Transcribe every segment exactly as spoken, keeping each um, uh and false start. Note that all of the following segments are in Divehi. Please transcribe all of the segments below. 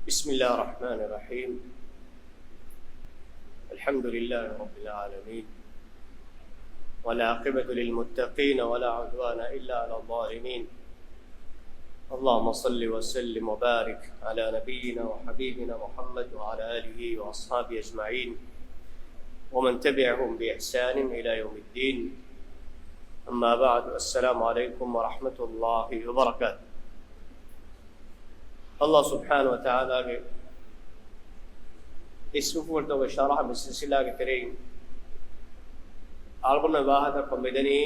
بسم الله الرحمن الرحيم. الحمد لله رب العالمين. والعاقبة للمتقين ولا عدوان إلا على الظالمين. اللهم صل وسلم وبارك على نبينا وحبيبنا محمد وعلى آله وأصحابه أجمعين ومن تبعهم بإحسان إلى يوم الدين. أما بعد، السلام عليكم ورحمة الله وبركاته. ﷲ ސުބްޙާނަހޫ ވަތަޢާލާގެ އިސްމުފުޅުތަކުގެ ޝަރަޙަ މި ސިލްސިލާގެ ތެރެއިން އަޅުގަނޑު ވާހަކަ ދައްކަން މިދަނީ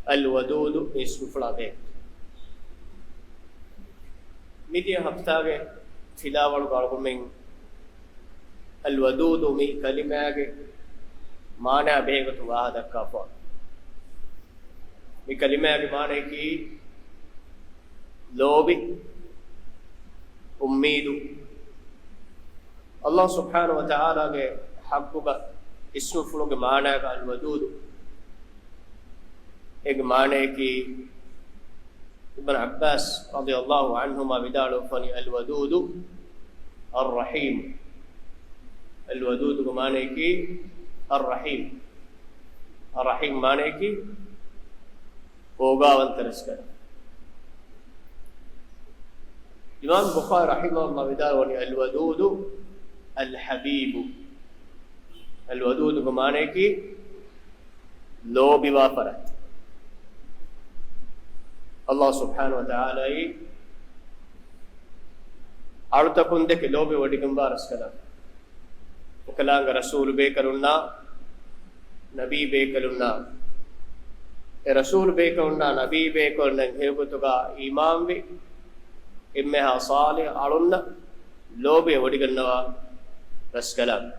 އަލްވަދޫދު އިސްމުފުޅާ ބެހޭ. މިދިޔަ ހަފްތާގެ ފިލާވަޅުގަ އަޅުގަނޑުމެން އަލްވަދޫދު މި ކަލިމާގެ މާނައާ ބެހޭގޮތުން ވާހަކަ ދައްކާފަ. މި ކަލިމާގެ މާނަޔަކީ ލޯބި، އުއްމީދު. ﷲ ސުބްޙާނަހޫ ވަތަޢާލާގެ ޙައްޤުގަ އިސްމުފުޅުގެ މާނައަކީ އަލްވަދޫދު. އޭގެ މާނަޔަކީ އިބްނު ޢައްބާސް ރަޟިޔަﷲ ޢަންހުމާ ވިދާޅުވެފަވަނީ، އަލްވަދޫދު އައްރަޙީމް. އަލްވަދޫދުގެ މާނަޔަކީ އައްރަޙީމް. އައްރަޙީމް މާނަޔަކީ އޯގާވަންތަ ރަސްކަލާނގެ. އިމާމް ބުޚާރީ ރަޙިމަހުﷲ ވިދާޅުވަނީ، އަލްވަދޫދު އަލްޙަބީބު. އަލްވަދޫދުގެ މާނަޔަކީ ލޯބިވާ ފަރާތް. ﷲ ސުބްޙާނަހޫ ވަތަޢާލާއީ އަޅުތަކުން ދެކެ ލޯބިވެވޮޑިގެންވާ ރަސްކަލާނގެ. އެކަލާނގެ ރަސޫލު ބޭކަލުންނާ، ނަބީ ބޭކަލުންނާ، އެ ރަސޫލު ބޭކަލުންނާ، ނަބީ ބޭކަލުންނަށް ހެޔޮގޮތުގަ އީމާންވި، އެންމެހާ ޞާލިޙު އަޅުންނަށް ލޯބިވެވޮޑިގަންނަވާ ރަސްކަލާނގެ.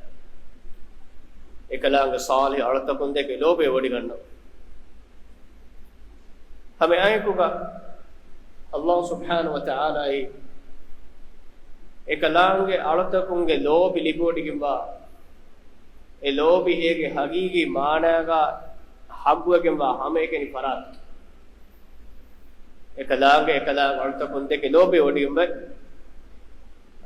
އެކަލާނގެ ޞާލިޙު އަޅުތަކުން ދެކެ ލޯބިވެވޮޑިގަންނަވާ. ހަމައެއާއެކުގަ ﷲ ސުބްޙާނަހޫ ވަތަޢާލާއީ އެކަލާނގެ އަޅުތަކުންގެ ލޯބި ލިބިވޮޑިގެންވާ، އެ ލޯބި އޭގެ ޙަޤީޤީ މާނާގަ ޙައްޤުވެގެންވާ ހަމައެކަނި ފަރާތަކީ، އެކަލާނގެ އެކަލާނގެ އަޅުތަކުން ދެކެ ލޯބިވެވޮޑިގެންވާ،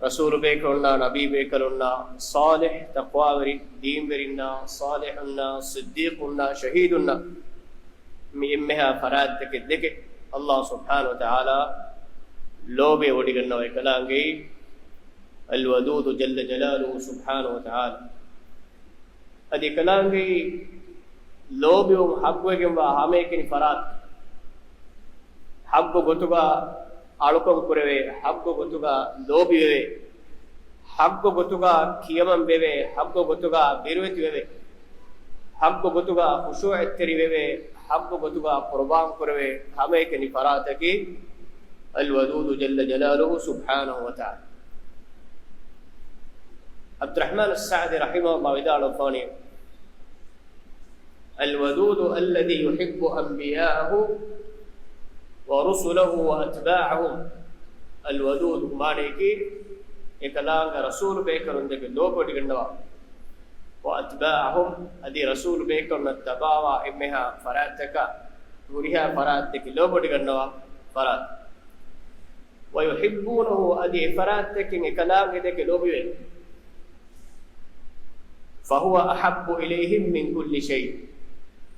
ރަސޫލު ބޭކަލުންނާ، ނަބީ ބޭކަލުންނާ، ޞާލިޙު ތަޤްވާވެރި ދީންވެރިންނާ، ޞާލިޙުންނާ، ޞިއްދީޤުންނާ، ޝަހީދުންނާ، މި އެންމެހާ ފަރާތްތަކެއް ދެކެ ﷲ ސުބްޙާނަހޫ ވަތަޢާލާ ލޯބިވެވޮޑިގަންނަވާ އެކަލާނގެއީ އަލްވަދޫދު ޖައްލަ ޖަލާލުހޫ ސުބްޙާނަހޫ ވަތަޢާލާ. އަދި އެކަލާނގެއީ ލޯބިވުން ޙައްޤުވެގެންވާ ހަމައެކަނި ފަރާތަކީ، ޙައްޤު ގޮތުގަ އަޅުކަން ކުރެވޭ، ޙައްޤު ގޮތުގަ ލޯބިވެވޭ، ޙައްޤު ގޮތުގަ ކިޔަމަންވެވޭ، ޙައްޤު ގޮތުގަ ބިރުވެތިވެވޭ، ޙައްޤު ގޮތުގަ ޚުޝޫޢަތްތެރިވެވޭ، ޙައްޤު ގޮތުގަ ޤުރުބާން ކުރެވޭ ހަމައެކަނި ފަރާތަކީ އަލްވަދޫދު ޖައްލަ ޖަލާލުހޫ ސުބްޙާނަހޫ ވަތަޢާލާ. ޢަބްދުއްރަޙްމާނު އައްސަޢްދީ ރަޙިމަހުﷲ ވިދާޅުވެފަވަނީ، الودود الذي يحب أنبياءه ورسله وأتباعهم. އަލްވަދޫދު މާނަޔަކީ، އެކަލާނގެ ރަސޫލު ބޭކަލުން ދެކެ ލޯބިވޮޑިގަންނަވާ، وأتباعهم، އަދި ރަސޫލު ބޭކަލުންނަށް ތަބާވާ އެންމެހާ ފަރާތްތަކާ، ހުރިހާ ފަރާތް ދެކެ ލޯބިވޮޑިގަންނަވާ ފަރާތް. ويحبونه، އަދި އެ ފަރާތްތަކެއް އެކަލާނގެ ދެކެ ލޯބިވޭ. فهو أحب إليهم من كل شيء.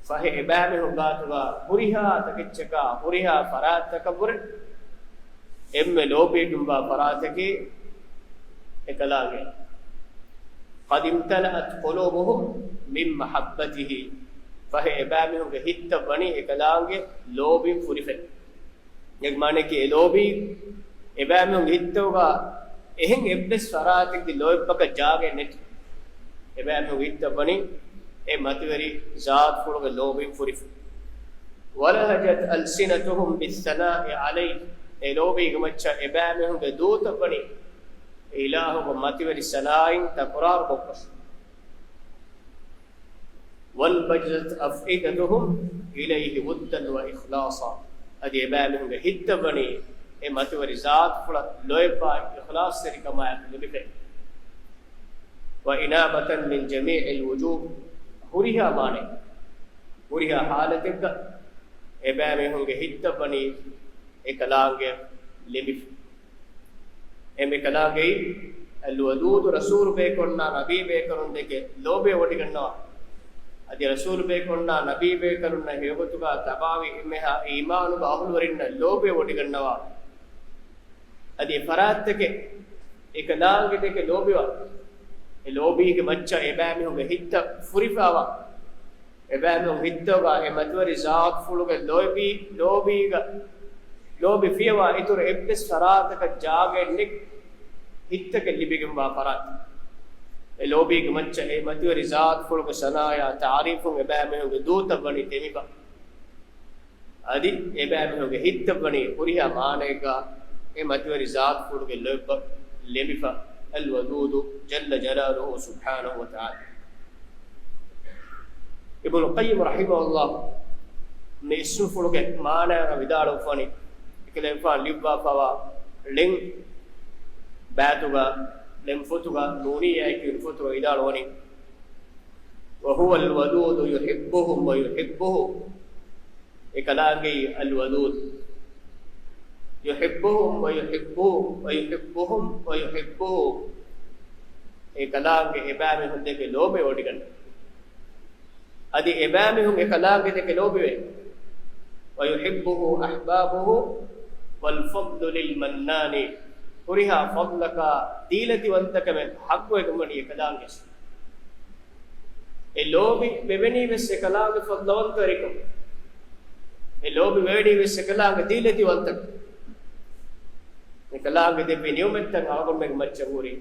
ފަހެ އެބައިމީހުން ގާތުގަ ހުރިހާ ތަކެއްޗަކާ، ހުރިހާ ފަރާތްތަކަށްވުރެ އެންމެ ލޯބިވެގެންވާ ފަރާތަކީ އެކަލާނގެ. قد امتلأت قلوبهم من محبته. ފަހެ އެބައިމީހުންގެ ހިތްތައް ވަނީ އެކަލާނގެ ލޯބިން ފުރިފަ. އޭގެ މާނައަކީ އެ ލޯބީ އެބައިމީހުންގެ ހިތްތަކުގަ އެހެން އެއްވެސް ފަރާތެއްގެ ލޯތްބަކަށް ޖާގައެއް ނެތި. އެބައިމީހުންގެ ހިތްތައް ވަނީ އެ މަތިވެރި ޒާތުފުޅުގެ ލޯބިން ފުރިފަ. ولهجت ألسنتهم بالثناء عليه. އެ ލޯބީގެ މައްޗަށް އެބައިމީހުންގެ ދޫތައް ވަނީ އިލާހުގެ މަތިވެރި ސަނާއިން ތަކުރާރު ކޮށްކޮށް. وانبجست أفئدتهم إليه ودا وإخلاصا. އަދި އެބައިމީހުންގެ ހިތްތައް ވަނީ އެ މަތިވެރި ޒާތުފުޅަށް ލޯތްބާއި އިޚްލާޞްތެރިކަމާއެކު ލިބިފަ. وإنابة من جميع الوجوه. ހުރިހާ މާނައެއް، ހުރިހާ ޙާލަތެއްގަ އެބައިމީހުންގެ ހިތްތައް ވަނީ އެކަލާނގެ ލިބިފަ. އެހެންވީމަ އެކަލާނގެއީ އަލްވަދޫދު، ރަސޫލު ބޭކަލުންނާ ނަބީ ބޭކަލުން ދެކެ ލޯބިވެވޮޑިގަންނަވާ. އަދި ރަސޫލު ބޭކަލުންނާ ނަބީ ބޭކަލުންނަށް ހެޔޮގޮތުގަ ތަބާވި އެންމެހާ އީމާނުގެ އަހުލުވެރިންނަށް ލޯބިވެވޮޑިގަންނަވާ. އަދި އެ ފަރާތްތަކެއް އެކަލާނގެ ދެކެ ލޯބިވާ، އެ ލޯބީގެ މައްޗަށް އެބައިމީހުންގެ ހިތްތައް ފުރިފާވާ، އެބައިމީހުން ހިތްތަކުގަ އެ މަތިވެރި ޒާތުފުޅުގެ ލޯބި، ލޯބީގަ، ލޯބި ފިޔަވާ އިތުރު އެއްވެސް ފަރާތަކަށް ޖާގައެއް ނެތް، ހިތްތަކެއް ލިބިގެންވާ ފަރާތެއް. އެ ލޯބީގެ މައްޗަށް އެ މަތިވެރި ޒާތުފުޅުގެ ސަނާޔާ ތާރީފުން އެބައިމީހުންގެ ދޫތައް ވަނީ ދެމިފަ. އަދި އެބައިމީހުންގެ ހިތްތައް ވަނީ ހުރިހާ މާނައެއްގަ އެ މަތިވެރި ޒާތުފުޅުގެ ލޯތްބަށް ލެނބިފަ، އަލްވަދޫދު ޖައްލަ ޖަލާލުހު ސުބްޙާނަހު ވަތަޢާލާ. އިބްނު ޤައްޔިމް ރަޙިމަހުﷲ މި އިސްމުފުޅުގެ މާނައަށް ވިދާޅުވެފަވަނީ، އެކަލޭގެފާނު ލިޔުއްވާފައިވާ ޅެން ބައިތުގަ، ޅެން ފޮތުގަ، ނޫނިއްޔާއޭ ކިޔުނު ފޮތުގަ ވިދާޅުވަނީ، وهو الودود يحبهم ويحبه. އެކަލާނގެއީ އަލްވަދޫދު. يحبهم ويحبه، ويحبهم ويحبه. އެކަލާނގެ އެބައިމީހުން ދެކެ ލޯބިވެވޮޑިގަންނަ. އަދި އެބައިމީހުން އެކަލާނގެ ދެކެ ލޯބިވޭ. ويحبه أحبابه والفضل للمنان. ހުރިހާ ފަޟްލަކާ ދީލަތިވަންތަކަމެއް ޙައްޤުވެގެންވަނީ އެކަލާނގެ. އެ ލޯބި ވެވެނީވެސް އެކަލާނގެ ފަޟްލުވަންތަވެރިކަމަށް. އެ ލޯބި ވެވެނީވެސް އެކަލާނގެ ދީލަތިވަންތަކަމަށް. އެކަލާނގެ ދެއްވި ނިޢުމަތްތައް އަޅުގަނޑުމެންގެ މައްޗަށް ހުރި.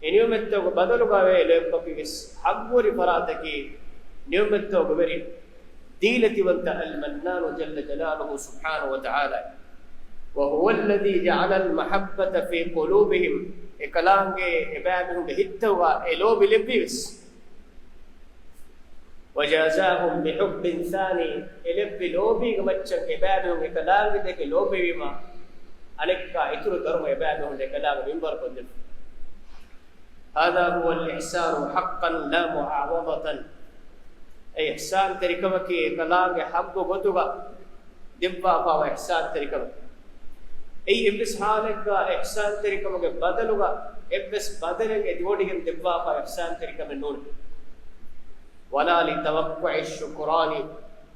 އެ ނިޢުމަތްތަކުގެ ބަދަލުގަ އެ ލޯތްބަކީވެސް ޙައްޤުވެރި ފަރާތަކީ، ނިޢުމަތްތަކުގެ ވެރި ދީލަތިވަންތަ އަލްމަންނާނު ޖައްލަ ޖަލާލުހު ސުބްޙާނަހު ވަތަޢާލާ. وهو الذي جعل المحبة في قلوبهم. އެކަލާނގެ އެބައިމީހުންގެ ހިތްތަކުގަ އެ ލޯބި ލެއްވީވެސް. وجازاهم بحب ثاني، އެ ލެއްވި ލޯބީގެ މައްޗަށް އެބައިމީހުން އެކަލާނގެ ދެކެ ލޯބިވީމަ، އަނެއްކާ އިތުރު ދަރުމަ އެބައިމީހުން އެކަލާނގެ މިންވަރުކޮށްދެއްވި. هذا هو الإحسان حقا لا معاوضة. އެ އިޙްސާންތެރިކަމަކީ އެކަލާނގެ ޙައްޤު ގޮތުގަ ދެއްވާފައިވާ އިޙްސާންތެރިކަމެއް. އެއީ އެއްވެސް ޙާލެއްގަ އިޙްސާންތެރިކަމުގެ ބަދަލުގަ އެއްވެސް ބަދަލެއް އެދިވޮޑިގެން ދެއްވާފައިވާ އިޙްސާންތެރިކަމެއް ނޫން. ولا لتوقع الشكران،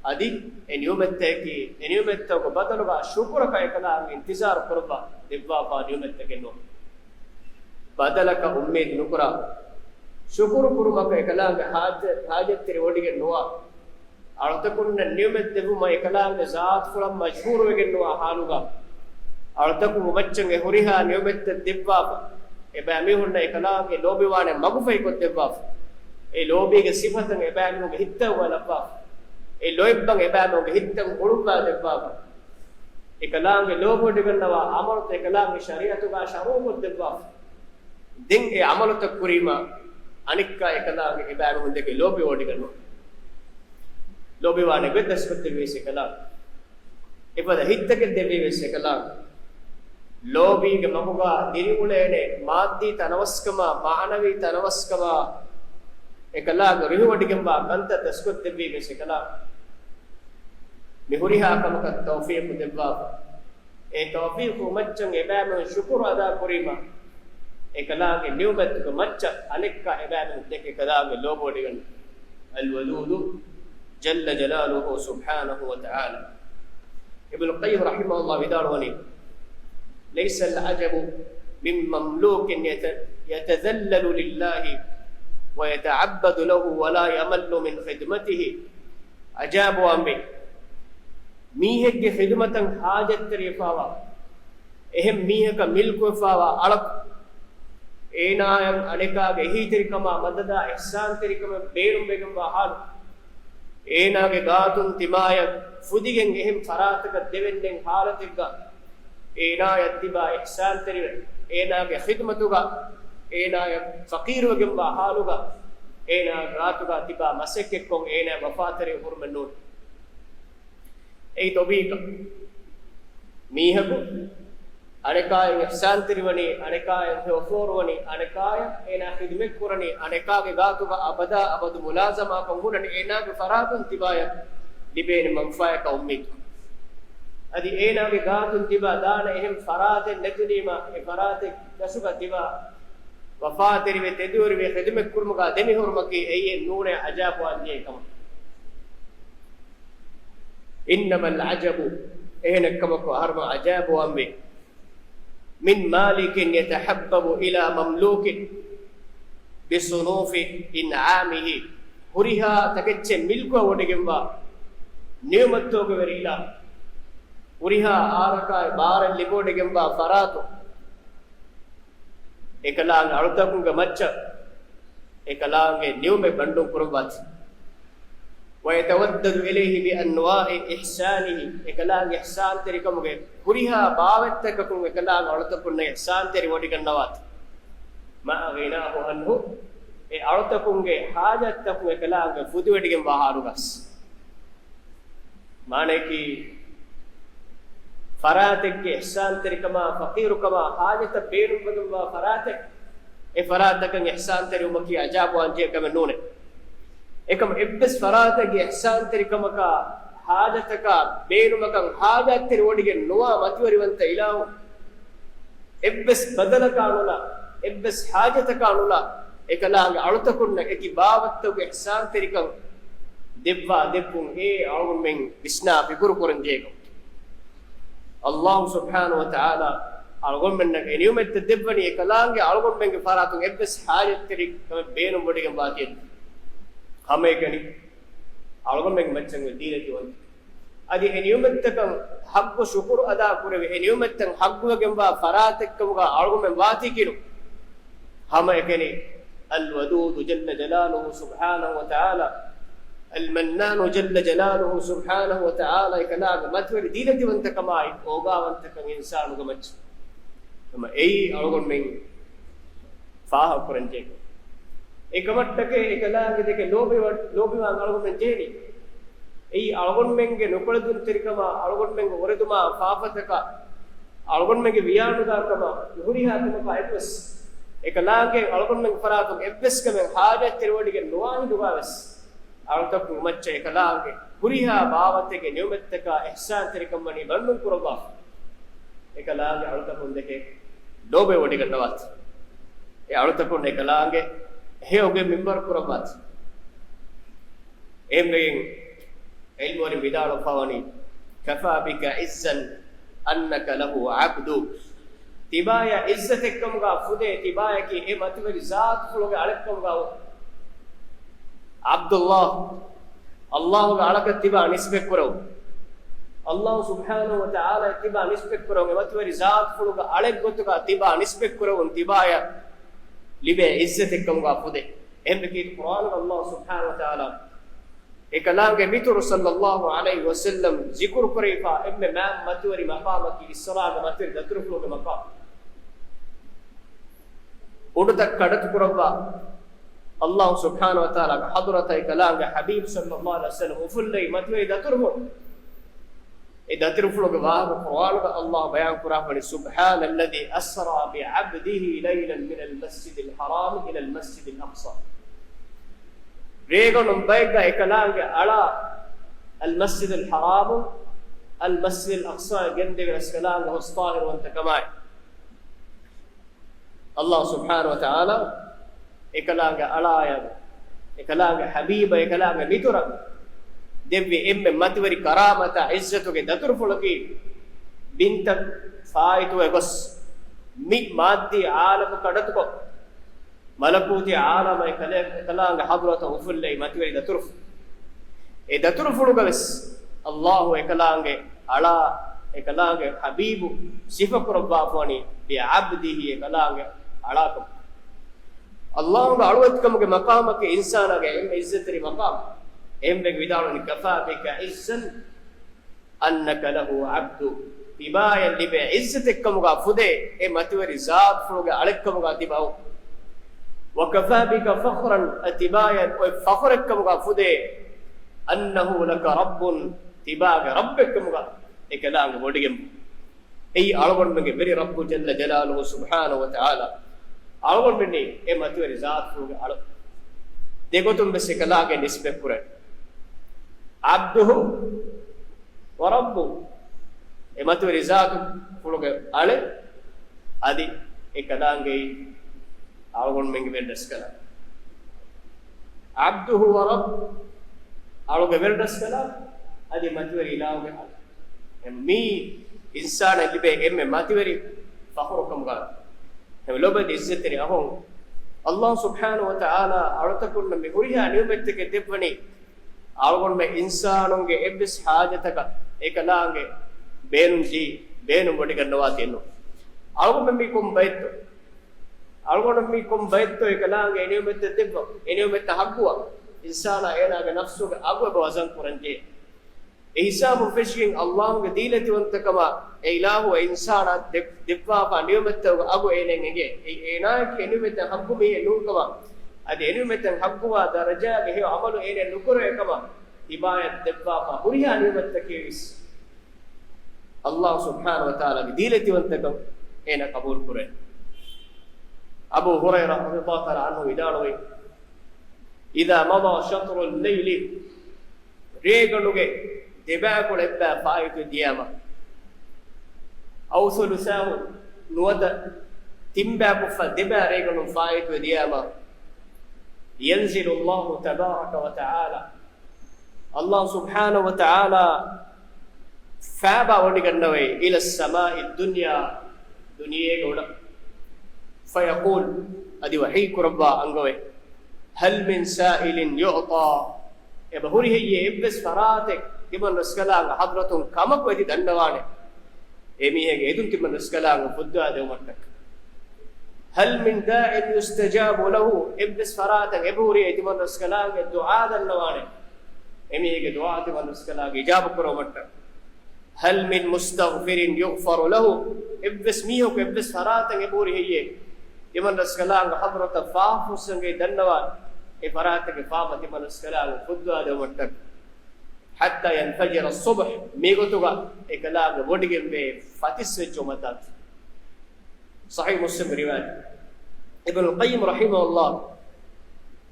އަދި އެ ނިޢުމަތްތަކަކީ، އެ ނިޢުމަތްތަކުގެ ބަދަލުގަ ޝުކުރަކަށް އެކަލާނގެ އިންތިޒާރު ކުރައްވާ ދެއްވާފައިވާ ނިޢުމަތްތަކެއް ނޫން. ބަދަލަކަށް އުއްމީދު ނުކުރާ، ޝުކުރު ކުރުމަކަށް އެކަލާނގެ ޙާޖަ-، ޙާޖަތްތެރިވޮޑިގެން ނުވާ. އަޅުތަކުންނަށް ނިޢުމަތް ދެއްވުމަށް އެކަލާނގެ ޒާތުފުޅަށް މަޖްބޫރުވެގެން ނުވާ ޙާލުގަ، އަޅުތަކުންގެ މައްޗަށް އެ ހުރިހާ ނިޢުމަތްތައް ދެއްވާފަ، އެބައިމީހުންނަށް އެކަލާނގެ ލޯބިވާނެ މަގުފަހިކޮށްދެއްވާފަ، އެ ލޯބީގެ ސިފަތައް އެބައިމީހުންގެ ހިތްތައް އުޅައްވާފަ، އެ ލޯތްބަށް އެބައިމީހުންގެ ހިތްތައް ހުޅުއްވާ ދެއްވާފަ، އެކަލާނގެ ލޯބިވޮޑިގަންނަވާ އަމަލުތައް އެކަލާނގެ ޝަރީޢަތުގަ ޝަރުޢުކޮށްދެއްވާފަ. ދެން އެ އަމަލުތައް ކުރީމަ، އަނެއްކާ އެކަލާނގެ އެބައިމީހުން ދެކެ ލޯބިވޮޑިގަންނަވާ. ލޯބިވާނެ ގޮތް ދަސްކޮށްދެއްވީވެސް އެކަލާނގެ. އެފަދަ ހިތްތަކެއް ދެއްވީވެސް އެކަލާނގެ. ލޯބީގެ މަގުގަ ދިރިއުޅޭނެ މާއްދީ ތަނަވަސްކަމާ، މާނަވީ ތަނަވަސްކަމާ، އެކަލާނގެ ރުހިވޮޑިގެންވާ ކަންތައް ދަސްކޮށްދެއްވީވެސް އެކަލާނގެ. މި ހުރިހާ ކަމަކަށް ތައުފީޤު ދެއްވާފަ. އެ ތައުފީޤު މައްޗަށް އެބައިމީހުން ޝުކުރު އަދާ ކުރީމަ، އެކަލާނގެ ނިޢުމަތުގެ މައްޗަށް އަނެއްކާ އެބައިމީހުން ދެކެ އެކަލާނގެ ލޯބިވޮޑިގަންނަ. އަލްވަދޫދު ޖައްލަ ޖަލާލުހު ސުބްޙާނަހު ވަތަޢާލާ. އިބްނު ޤައްޔިމް ރަޙިމަހުﷲ ވިދާޅުވަނީ، ليس العجب من مملوك يت-، يتذلل لله ويتعبد له ولا يمل من خدمته. އަޖައިބުވާންވީ، މީހެއްގެ ޚިދުމަތަށް ޙާޖަތްތެރިވެފައިވާ، އެހެން މީހަކަށް މިލްކުވެފައިވާ އަޅަކު، އޭނާއަށް އަނެކާގެ އެހީތެރިކަމާ މަދަދާ އިޙްސާންތެރިކަމެއް ބޭނުންވެގެންވާ ޙާލު، އޭނާގެ ގާތުން ތިމާޔަށް ފުދިގެން އެހެން ފަރާތަކަށް ދެވެންދެން ޙާލަތެއްގަ، އޭނާޔަށް ތިބާ އިޙްސާންތެރިވެ، އޭނާގެ ޚިދުމަތުގަ، އޭނާޔަށް ފަޤީރުވެގެންވާ ޙާލުގަ، އޭނާ ގާތުގަ ތިބާ މަސައްކަތްކޮށް އޭނާ ވަފާތެރިވެ ހުރުމެއް ނޫން. އެއީ ޠަބީޢަތް. މީހަކު އަނެކާޔަށް އިޙްސާންތެރިވަނީ، އަނެކާޔަށް ހެޔޮފޯރުވަނީ، އަނެކާޔަށް އޭނާ ޚިދުމަތްކުރަނީ، އަނެކާގެ ގާތުގަ އަބަދާ އަބަދު މުލާޒަމާކޮށް ހުންނަނީ، އޭނާގެ ފަރާތުން ތިބާޔަށް ލިބޭނެ މަންފާޔަކަށް އުއްމީދު. އަދި އޭނާގެ ގާތުން ތިބާ ދާނެ އެހެން ފަރާތެއް ނެތުނީމަ، އެ ފަރާތެއް ގަސުގަ ތިބާ ވަފާތެރިވެ، ތެދުވެރިވެ، ޚިދުމަތްކުރުމުގަ ދެމިހުރުމަކީ އެއީ ނޫނޭ އަޖައިބުވާން ޖެހޭ ކަމަށް. إنما العجب، އެހެނެއްކަމަކު އަހަރުމެން އަޖައިބުވާންވީ. من مالك يتحبب إلى مملوك بصنوف إنعامه، ހުރިހާ ތަކެއްޗެއް މިލްކުވެވޮޑިގެންވާ ނިޢުމަތްތަކުގެ ވެރި އިލާހު، ހުރިހާ އާރަކާއި ބާރެއް ލިބިވޮޑިގެންވާ ފަރާތުން، އެކަލާނގެ އަޅުތަކުންގެ މައްޗަށް އެކަލާނގެ ނިޢުމަތް ބަންޑުން ކުރައްވާތި. ويتودد إليه بأنواع إحسانه، އެކަލާނގެ އިޙްސާންތެރިކަމުގެ ހުރިހާ ބާވަތްތަކަކުން އެކަލާނގެ އަޅުތަކުންނަށް އިޙްސާންތެރި ވޮޑިގަންނަވާތި. مع غناه عنه، އެ އަޅުތަކުންގެ ޙާޖަތްތަކުން އެކަލާނގެ ފުދިވޮޑިގެންވާ ޙާލުގަސް. މާނައަކީ، ފަރާތެއްގެ އިޙްސާންތެރިކަމާ، ފަޤީރުކަމާ، ޙާޖަތަށް ބޭނުންވެގެންވާ ފަރާތެއް، އެ ފަރާތަކަށް އިޙްސާންތެރިވުމަކީ އަޖައިބުވާންޖެހޭ ކަމެއް ނޫނޭ. އެކަމަ އެއްވެސް ފަރާތެއްގެ އިޙްސާންތެރިކަމަކާ، ޙާޖަތަކާ، ބޭނުމަކަށް ޙާޖަތްތެރިވޮޑިގެން ނުވާ މަތިވެރިވަންތަ އިލާހު، އެއްވެސް ބަދަލަކާ ނުލާ، އެއްވެސް ޙާޖަތަކާ ނުލާ، އެކަލާނގެ އަޅުތަކުންނަށް އެކި ބާވަތްތަކުގެ އިޙްސާންތެރިކަން ދެއްވާ ދެއްވުން އެ އަޅުގަނޑުމެން ވިސްނާ ފިކުރު ކުރަންޖެހޭ ކަމަށް. އައްލާހު ސުބްޙާނަހު ވަތަޢާލާ އަޅުގަނޑުމެންނަށް އެ ނިޢުމަތްތައް ދެއްވަނީ އެކަލާނގެ އަޅުގަނޑުމެންގެ ފަރާތުން އެއްވެސް ޙާޖަތްތެރިކަމެއް ބޭނުންވޮޑިގެންވާތީ. ހަމައެކަނި އަޅުގަނޑުމެންގެ މައްޗަށް އޮތް ދީލަތިވަންތަ އަދި އެ ނިޢުމަތްތަކަށް ޙައްޤު ޝުކުރު އަދާކުރެވި، އެ ނިޢުމަތްތައް ޙައްޤުވެގެންވާ ފަރާތެއްކަމުގަ އަޅުގަނޑުމެން ވާތީކީނު. ހަމައެކަނި، الودود جل جلاله سبحانه وتعالى، المنان جل جلاله سبحانه وتعالى، އެކަލާނގެ މަތިވެރި ދީލަތިވަންތަކަމާއި އޯގާވަންތަކަން އިންސާނުގެ މައްޗަށް. ހަމަ އެއީ އަޅުގަނޑުމެން ފާހަގަކުރަންޖެހޭ. އެކަމަށްޓަކައި އެކަލާނގެ ދެކެ ލޯބިވަ-، ލޯބިވާން އަޅުގަނޑުމެން ޖެހެނީ. އެއީ އަޅުގަނޑުމެންގެ ނުކުޅެދުންތެރިކަމާ، އަޅުގަނޑުމެންގެ އުރެދުމާ ފާފަތަކާ، އަޅުގަނޑުމެންގެ ވިޔާނުދާކަމާ، ހުރިހާ ކަމަކާ އެއްވެސް އެކަލާނގެ އަޅުގަނޑުމެންގެ ފަރާތުން އެއްވެސް ކަމެއް ޙާޖަތްތެރިވޮޑިގެން ނުވާ ހިނދުގާވެސް، އަޅުތަކުން މައްޗަށް އެކަލާނގެ ހުރިހާ ބާވަތެއްގެ ނިޢުމަތްތަކާ އިޙްސާންތެރިކަން ވަނީ ބަންޑުން ކުރައްވާފަ. އެކަލާނގެ އަޅުތަކުން ދެކެ ލޯބިވޮޑިގަންނަވާތި. އެ އަޅުތަކުން އެކަލާނގެ ހެޔޮ އުގެ މިންވަރު ކުރައްވާތި. އެހެންވެގެން ޢިލްމުވެރިން ވިދާޅުވެފަވަނީ، كفى بك عزا أنك له عبد. ތިބާޔަށް ޢިއްޒަތެއްކަމުގަ ފުދޭ، ތިބާޔަކީ އެ މަތިވެރި ޒާތުފުޅުގެ އަޅެއްކަމުގަ ވު. ޢަބްދުﷲ، ﷲގެ އަޅަކަށް ތިބާ ނިސްބަތްކުރެވުން. ﷲ ސުބްޙާނަހޫ ވަތަޢާލާއަށް ތިބާ ނިސްބަތްކުރެވުން، އެ މަތިވެރި ޒާތުފުޅުގެ އަޅެއްގޮތުގަ ތިބާ ނިސްބަތްކުރެވުން، ތިބާޔަށް ލިބޭ ޢިއްޒަތެއްކަމުގަ ފުދޭ. އެހެންވެ ކީރިތި ޤުރްއާނުގަ ﷲ ސުބްޙާނަހޫ ވަތަޢާލާ އެކަލާނގެ މިތުރު ޞައްލައްލާހު ޢަލައިހި ވަސައްލަމް ޒިކުރު ކުރެވިފާ އެންމެ މާތް މަތިވެރި މަޤާމަކީ އިސްރާގެ މަތިވެރި ދަތުރުފުޅުގެ މަޤާމް. އުޑުތައް ކަޑަތު ކުރައްވާ، ﷲ ސުބްޙާނަހޫ ވަތަޢާލާގެ ޙަޟްރަތަށް އެކަލާނގެ ޙަބީބު ޞައްލައްލާހު ޢަލައިހި ވަސައްލަމް އުފުއްލައި މަތިވެރި ދަތުރުފުޅު. އެ ދަތުރުފުޅުގެ ވާހަކަ ޤުރްއާނުގަ ﷲ ބަޔާން ކުރާފަނި، سبحان الذي أسرى بعبده ليلا من المسجد الحرام إلى المسجد الأقصى. ރޭގަނޑު ބައެއްގަ އެކަލާނގެ އަޅާ އަލްމަސްޖިދުލް ޙަރާމުން އަލްމަސްޖިދުލް އަޤްޞާއަށް ގެންދެވި ރަސްކަލާނގެ ހުސް ޠާހިރުވަންތަކަމާއި. ﷲ ސުބްޙާނަހޫ ވަތަޢާލާ އެކަލާނގެ އަޅާޔަށް، އެކަލާނގެ ޙަބީބަށް، އެކަލާނގެ މިތުރަށް ދެއްވި އެންމެ މަތިވެރި ކަރާމަތާ ޢިއްޒަތުގެ ދަތުރުފުޅަކީ، ބިންތައް ފާއިތުވެ ގޮސް، މި މާއްދީ ޢާލަމު ކަޑަތުކޮށް، މަލަކޫތީ ޢާލަމަށް އެކަލޭ-، އެކަލާނގެ ޙަޟްރަތަށް އުފުއްލައި މަތިވެރި ދަތުރުފު-، އެ ދަތުރުފުޅުގަވެސް ﷲ އެކަލާނގެ އަޅާ، އެކަލާނގެ ޙަބީބު ސިފަކުރައްވާފަވަނީ، ބިޢަބްދިހި، އެކަލާނގެ އަޅާކަމު. ﷲގެ އަޅުވެތިކަމުގެ މަޤާމަކީ އިންސާނާގެ އެންމެ ޢިއްޒަތްތެރި މަޤާމް. އެހެންވެ ވިދާޅުވަނީ، كفى بك عزا أنك له عبد. ތިބާޔަށް ލިބޭ ޢިއްޒަތެއްކަމުގަ ފުދޭ، އެ މަތިވެރި ޒާތުފުޅުގެ އަޅެއްކަމުގަ ތިބާ ވު. وكفى بك فخرا، އަދި ތިބާޔަށް އޮތް ފަޚުރެއްކަމުގަ ފުދޭ، أنه لك رب، ތިބާގެ ރައްބެއްކަމުގަ އެކަލާނގެ ވޮޑިގެން. އެއީ އަޅުގަނޑުމެންގެ ވެރި ރައްބު ޖައްލަ ޖަލާލުހު ސުބްޙާނަހޫ ވަތަޢާލާ އަޅުގަނޑުމެންނީ އެ މަތިވެރި ޒާތުފުޅުގެ އަޅު. ދެގޮތުން ވެސް އެކަލާނގެ ނިސްބަތްކުރޭ. عبده وربه. އެ މަތިވެރި ޒާތުފުޅުގެ އަޅެ އަދި އެ ކަލާނގެއީ އަޅުގަނޑުމެންގެ ވެރިރަސްކަލާ. عبده ورب، އަޅުގެ ވެރިރަސްކަލާ އަދި މަތިވެރި އިލާހުގެ އަޅެ. މީ އިންސާނަށް ލިބޭ އެންމެ މަތިވެރި ފަޚުރުކަމުގަ އެންމެ ލޯބިވެތި އިއްޒަތްތެރި އަހުން. އައްލާހު ސުބްޙާނަހު ވަތަޢާލާ އަޅުތަކުންނަށް މި ހުރިހާ ނިޢުމަތްތަކެއް ދެއްވަނީ، އަޅުގަނޑުމެން އިންސާނުންގެ އެއްވެސް ޙާޖަތަކަށް އެކަލާނގެ ބޭނުން ދީ، ބޭނުން ވޮޑިގަންނަވާތީ ނޫން. އަޅުގަނޑުމެން މީ ކޮން ބައެއްތޯ؟ އަޅުގަނޑު މީ ކޮން ބައެއްތޯ އެކަލާނގެ އެ ނިޢުމަތްތައް ދެއްވަން، އެ ނިޢުމަތްތައް ހައްގުވާ، އިންސާނާ އޭނާގެ ނަފްސުގެ އަގު އެބަ ވަޒަން ކުރަންޖެހޭ. އެ ހިސާބުން ފެށިގެން އައްލާހުގެ ދީލަތިވަންތަކަމާ އެ އިލާހު އެ އިންސާނާ ދެ-، ދެއްވާފާ ނިޢުމަތްތަކުގެ އަގު އޭނައަށް އެނގޭ. އެ އޭނާއަކީ އެ ނިޢުމަތަށް ހައްގު މީހެއް ނޫންކަމާ، އަދި އެ ނިޢުމަތަށް ހައްގުވާ ދަރަޖާގެ ހެޔޮ ޢަމަލު އޭނައަށް ނުކުރެވޭކަމަށް ހިމާޔަތް ދެއްވާފާ ހުރިހާ ނިޢުމަތްތަކެއް ވެސް އައްލާހު ސުބްޙާނަހު ވަތަޢާލާގެ ދީލަތިވަންތަކަން އޭނަ ޤަބޫލު ކުރޭ. އަބޫ ހުރައިރާ ރަޟިޔައްލާހު ތަޢާލާ ޢަންހު ވިދާޅުވީ، إذا مضى شطر الليل، ރޭގަނޑުގެ ދެބައިކުޅަ އެއްބައި ފާއިތުވެ ދިޔާމަ، أو ثلثاه، ނުވަތަ ތިންބައިކުފަ ދެބައި ރޭގަނޑުން ފާއިތުވެ ދިޔާމަ، ينزل الله تبارك وتعالى، އައްލާހު ސުބްޙާނަހު ވަތަޢާލާ ފާބާ ވޮޑިގަންނަވައި، إلى السماء الدنيا، ދުނިޔޭގެ އުޑަށް، فيقول، އަދި ވަޙީ ކުރައްވާ އަންގަވައި، هل من سائل يعطى، އެބަ ހުރި ހެއްޔޭ އެއްވެސް ފަރާތެއް ތިމަން ރަސްކަލާނގެ ޙަޟްރަތުން ކަމަކު އެދި ދަންނަވާނެ؟ އެމީހެއްގެ އެދުން ތިމަން ރަސްކަލާނގެ ފުއްދާ ދެވުމަށްޓަކައި. هل من داع يستجاب له، އެއްވެސް ފަރާތަށް އެބަހުރި ތިމަން ރަސްކަލާނގެ ދުޢާ ދަންނަވާނެ؟ އެމީހެއްގެ ދުޢާ ތިމަން ރަސްކަލާނގެ އިޖާބަ ކުރުމަށްޓަކައި. هل من مستغفر يغفر له، އެއްވެސް މީހަކު އެއްވެސް ފަރާތަށް އެބަހުރި ހެއްޔޭ ތިމަން ރަސްކަލާނގެ ޙަޟްރަތަށް ފާފަ ފުއްސަންގައި ދަންނަވާނެ؟ އެ ފަރާތުގެ ފާފަ ތިމަން ރަސްކަލާނގެ ފުއްދާ ދެވުމަށްޓަކައި. حتى ينفجر الصبح، މިގޮތުގަ އެކަލާނގެ ވޮޑިގެންވޭ ފަތިސް ވެއްޖެ މަތާ. ޞަޙީޙު މުސްލިމް ރިވާޔަތް. އިބްނުލް ޤައްޔިމް ރަޙިމަހުﷲ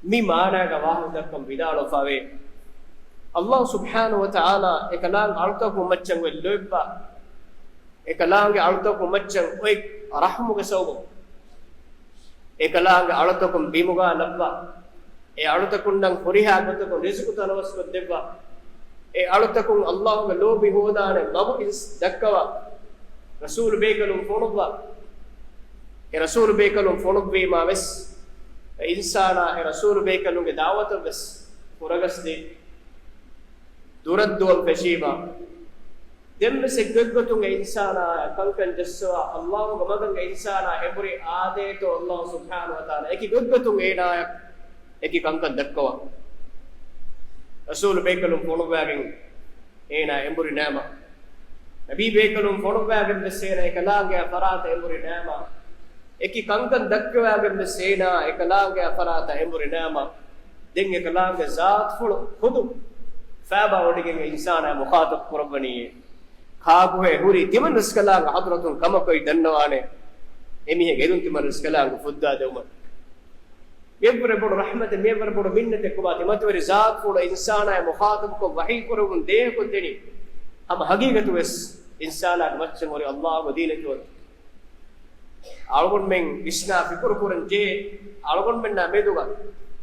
މި މާނާގަ ވާހަކަ ދައްކަން ވިދާޅުވެފަވޭ، އައްލާހު ސުބްޙާނަހު ވަތަޢާލާ އެކަލާނގެ އަޅުތަކުން މައްޗަށް އޮތް ލޯތްބާ، އެކަލާނގެ އަޅުތަކުން މައްޗަށް އޮތް ރަޙްމުގެ ސަބަބުން، އެކަލާނގެ އަޅުތަކުން ބިމުގަ ލައްވާ، އެ އަޅުތަކުންނަށް ހުރިހާ ގޮތަކުން ރިޒުޤު ތަނަވަސްކޮށްދެއްވާ، އެ އަޅުތަކުން އައްލާހުގެ ލޯބި ހޯދާނެ މަގު އިންސް ދައްކަވާ، ރަސޫލު ބޭކަލުން ފޮނުއްވާ، އެ ރަސޫލު ބޭކަލުން ފޮނުއްވީމާ ވެސް، އެ އިންސާނާ އެ ރަސޫލު ބޭކަލުންގެ ދަޢުވަތަށް ވެސް ހުރަގަސްދީ، ދުރަށް ދުވަން ފެށީމާ، ދެން ވެސް އެއްގޮތްގޮތުން އެ އިންސާނާ ކަންކަން ޖައްސަވާ، އައްލާހުގެ މަގަށް އެ އިންސާނާ އެނބުރި އާދޭތޯ އައްލާހު ސުބްޙާނަހު ވަތަޢާލާ އެކި ގޮތްގޮތުން އޭނާޔަށް އެކި ކަންކަން ދައްކަވާ. ރަސޫލު ބޭކަލުން ފޮނުއްވާގެން އޭނާ އެނބުރި ނައިމާ، ނަބީ ބޭކަލުން ފޮނުއްވާގެން ވެސް އޭނާ އެކަލާނގެ ފަރާތަށް އެނބުރި ނައިމާ، އެކި ކަންކަން ދައްކަވާގެން ވެސް އޭނާ އެކަލާނގެ ފަރާތަށް އެނބުރި ނައިމާ، ދެން އެކަލާނގެ ޒާތުފުޅު ޚުދު ފާބާ ވޮޑިގެން އެ އިންސާނާ މުޚާޠަބު ކުރައްވަނީ، ކާކުހޭ ހުރީ ތިމަން ރަސްކަލާނގެ ޙަޟްރަތުން ކަމަކު އޮތް ދަންނަވާނެ، އެމީހެއްގެ އެދުން ތިމަން ރަސްކަލާނގެ ފުއްދާ ދެވުމަށް. މިއަށްވުރެ ބޮޑު ރަޙްމަތެއް، މިއަށްވުރެ ބޮޑު މިންނަތެއް ކޮބާ ތި މަތިވެރި ޒާތުފުޅު އިންސާނާއެއް މުޚާޠަބުކޮށް ވަޙީ ކުރެވުން ދޭހަކޮށްދެނީ. ހަމަ ހަގީގަތު ވެސް އިންސާނާގެ މައްޗަށް ހުރި އައްލާހުގެ ދީލަތިވަންތަ އަޅުގަނޑުމެން ވިސްނާ ފިކުރު ކުރަން ޖެހޭ، އަޅުގަނޑުމެންނާ މެދުގަ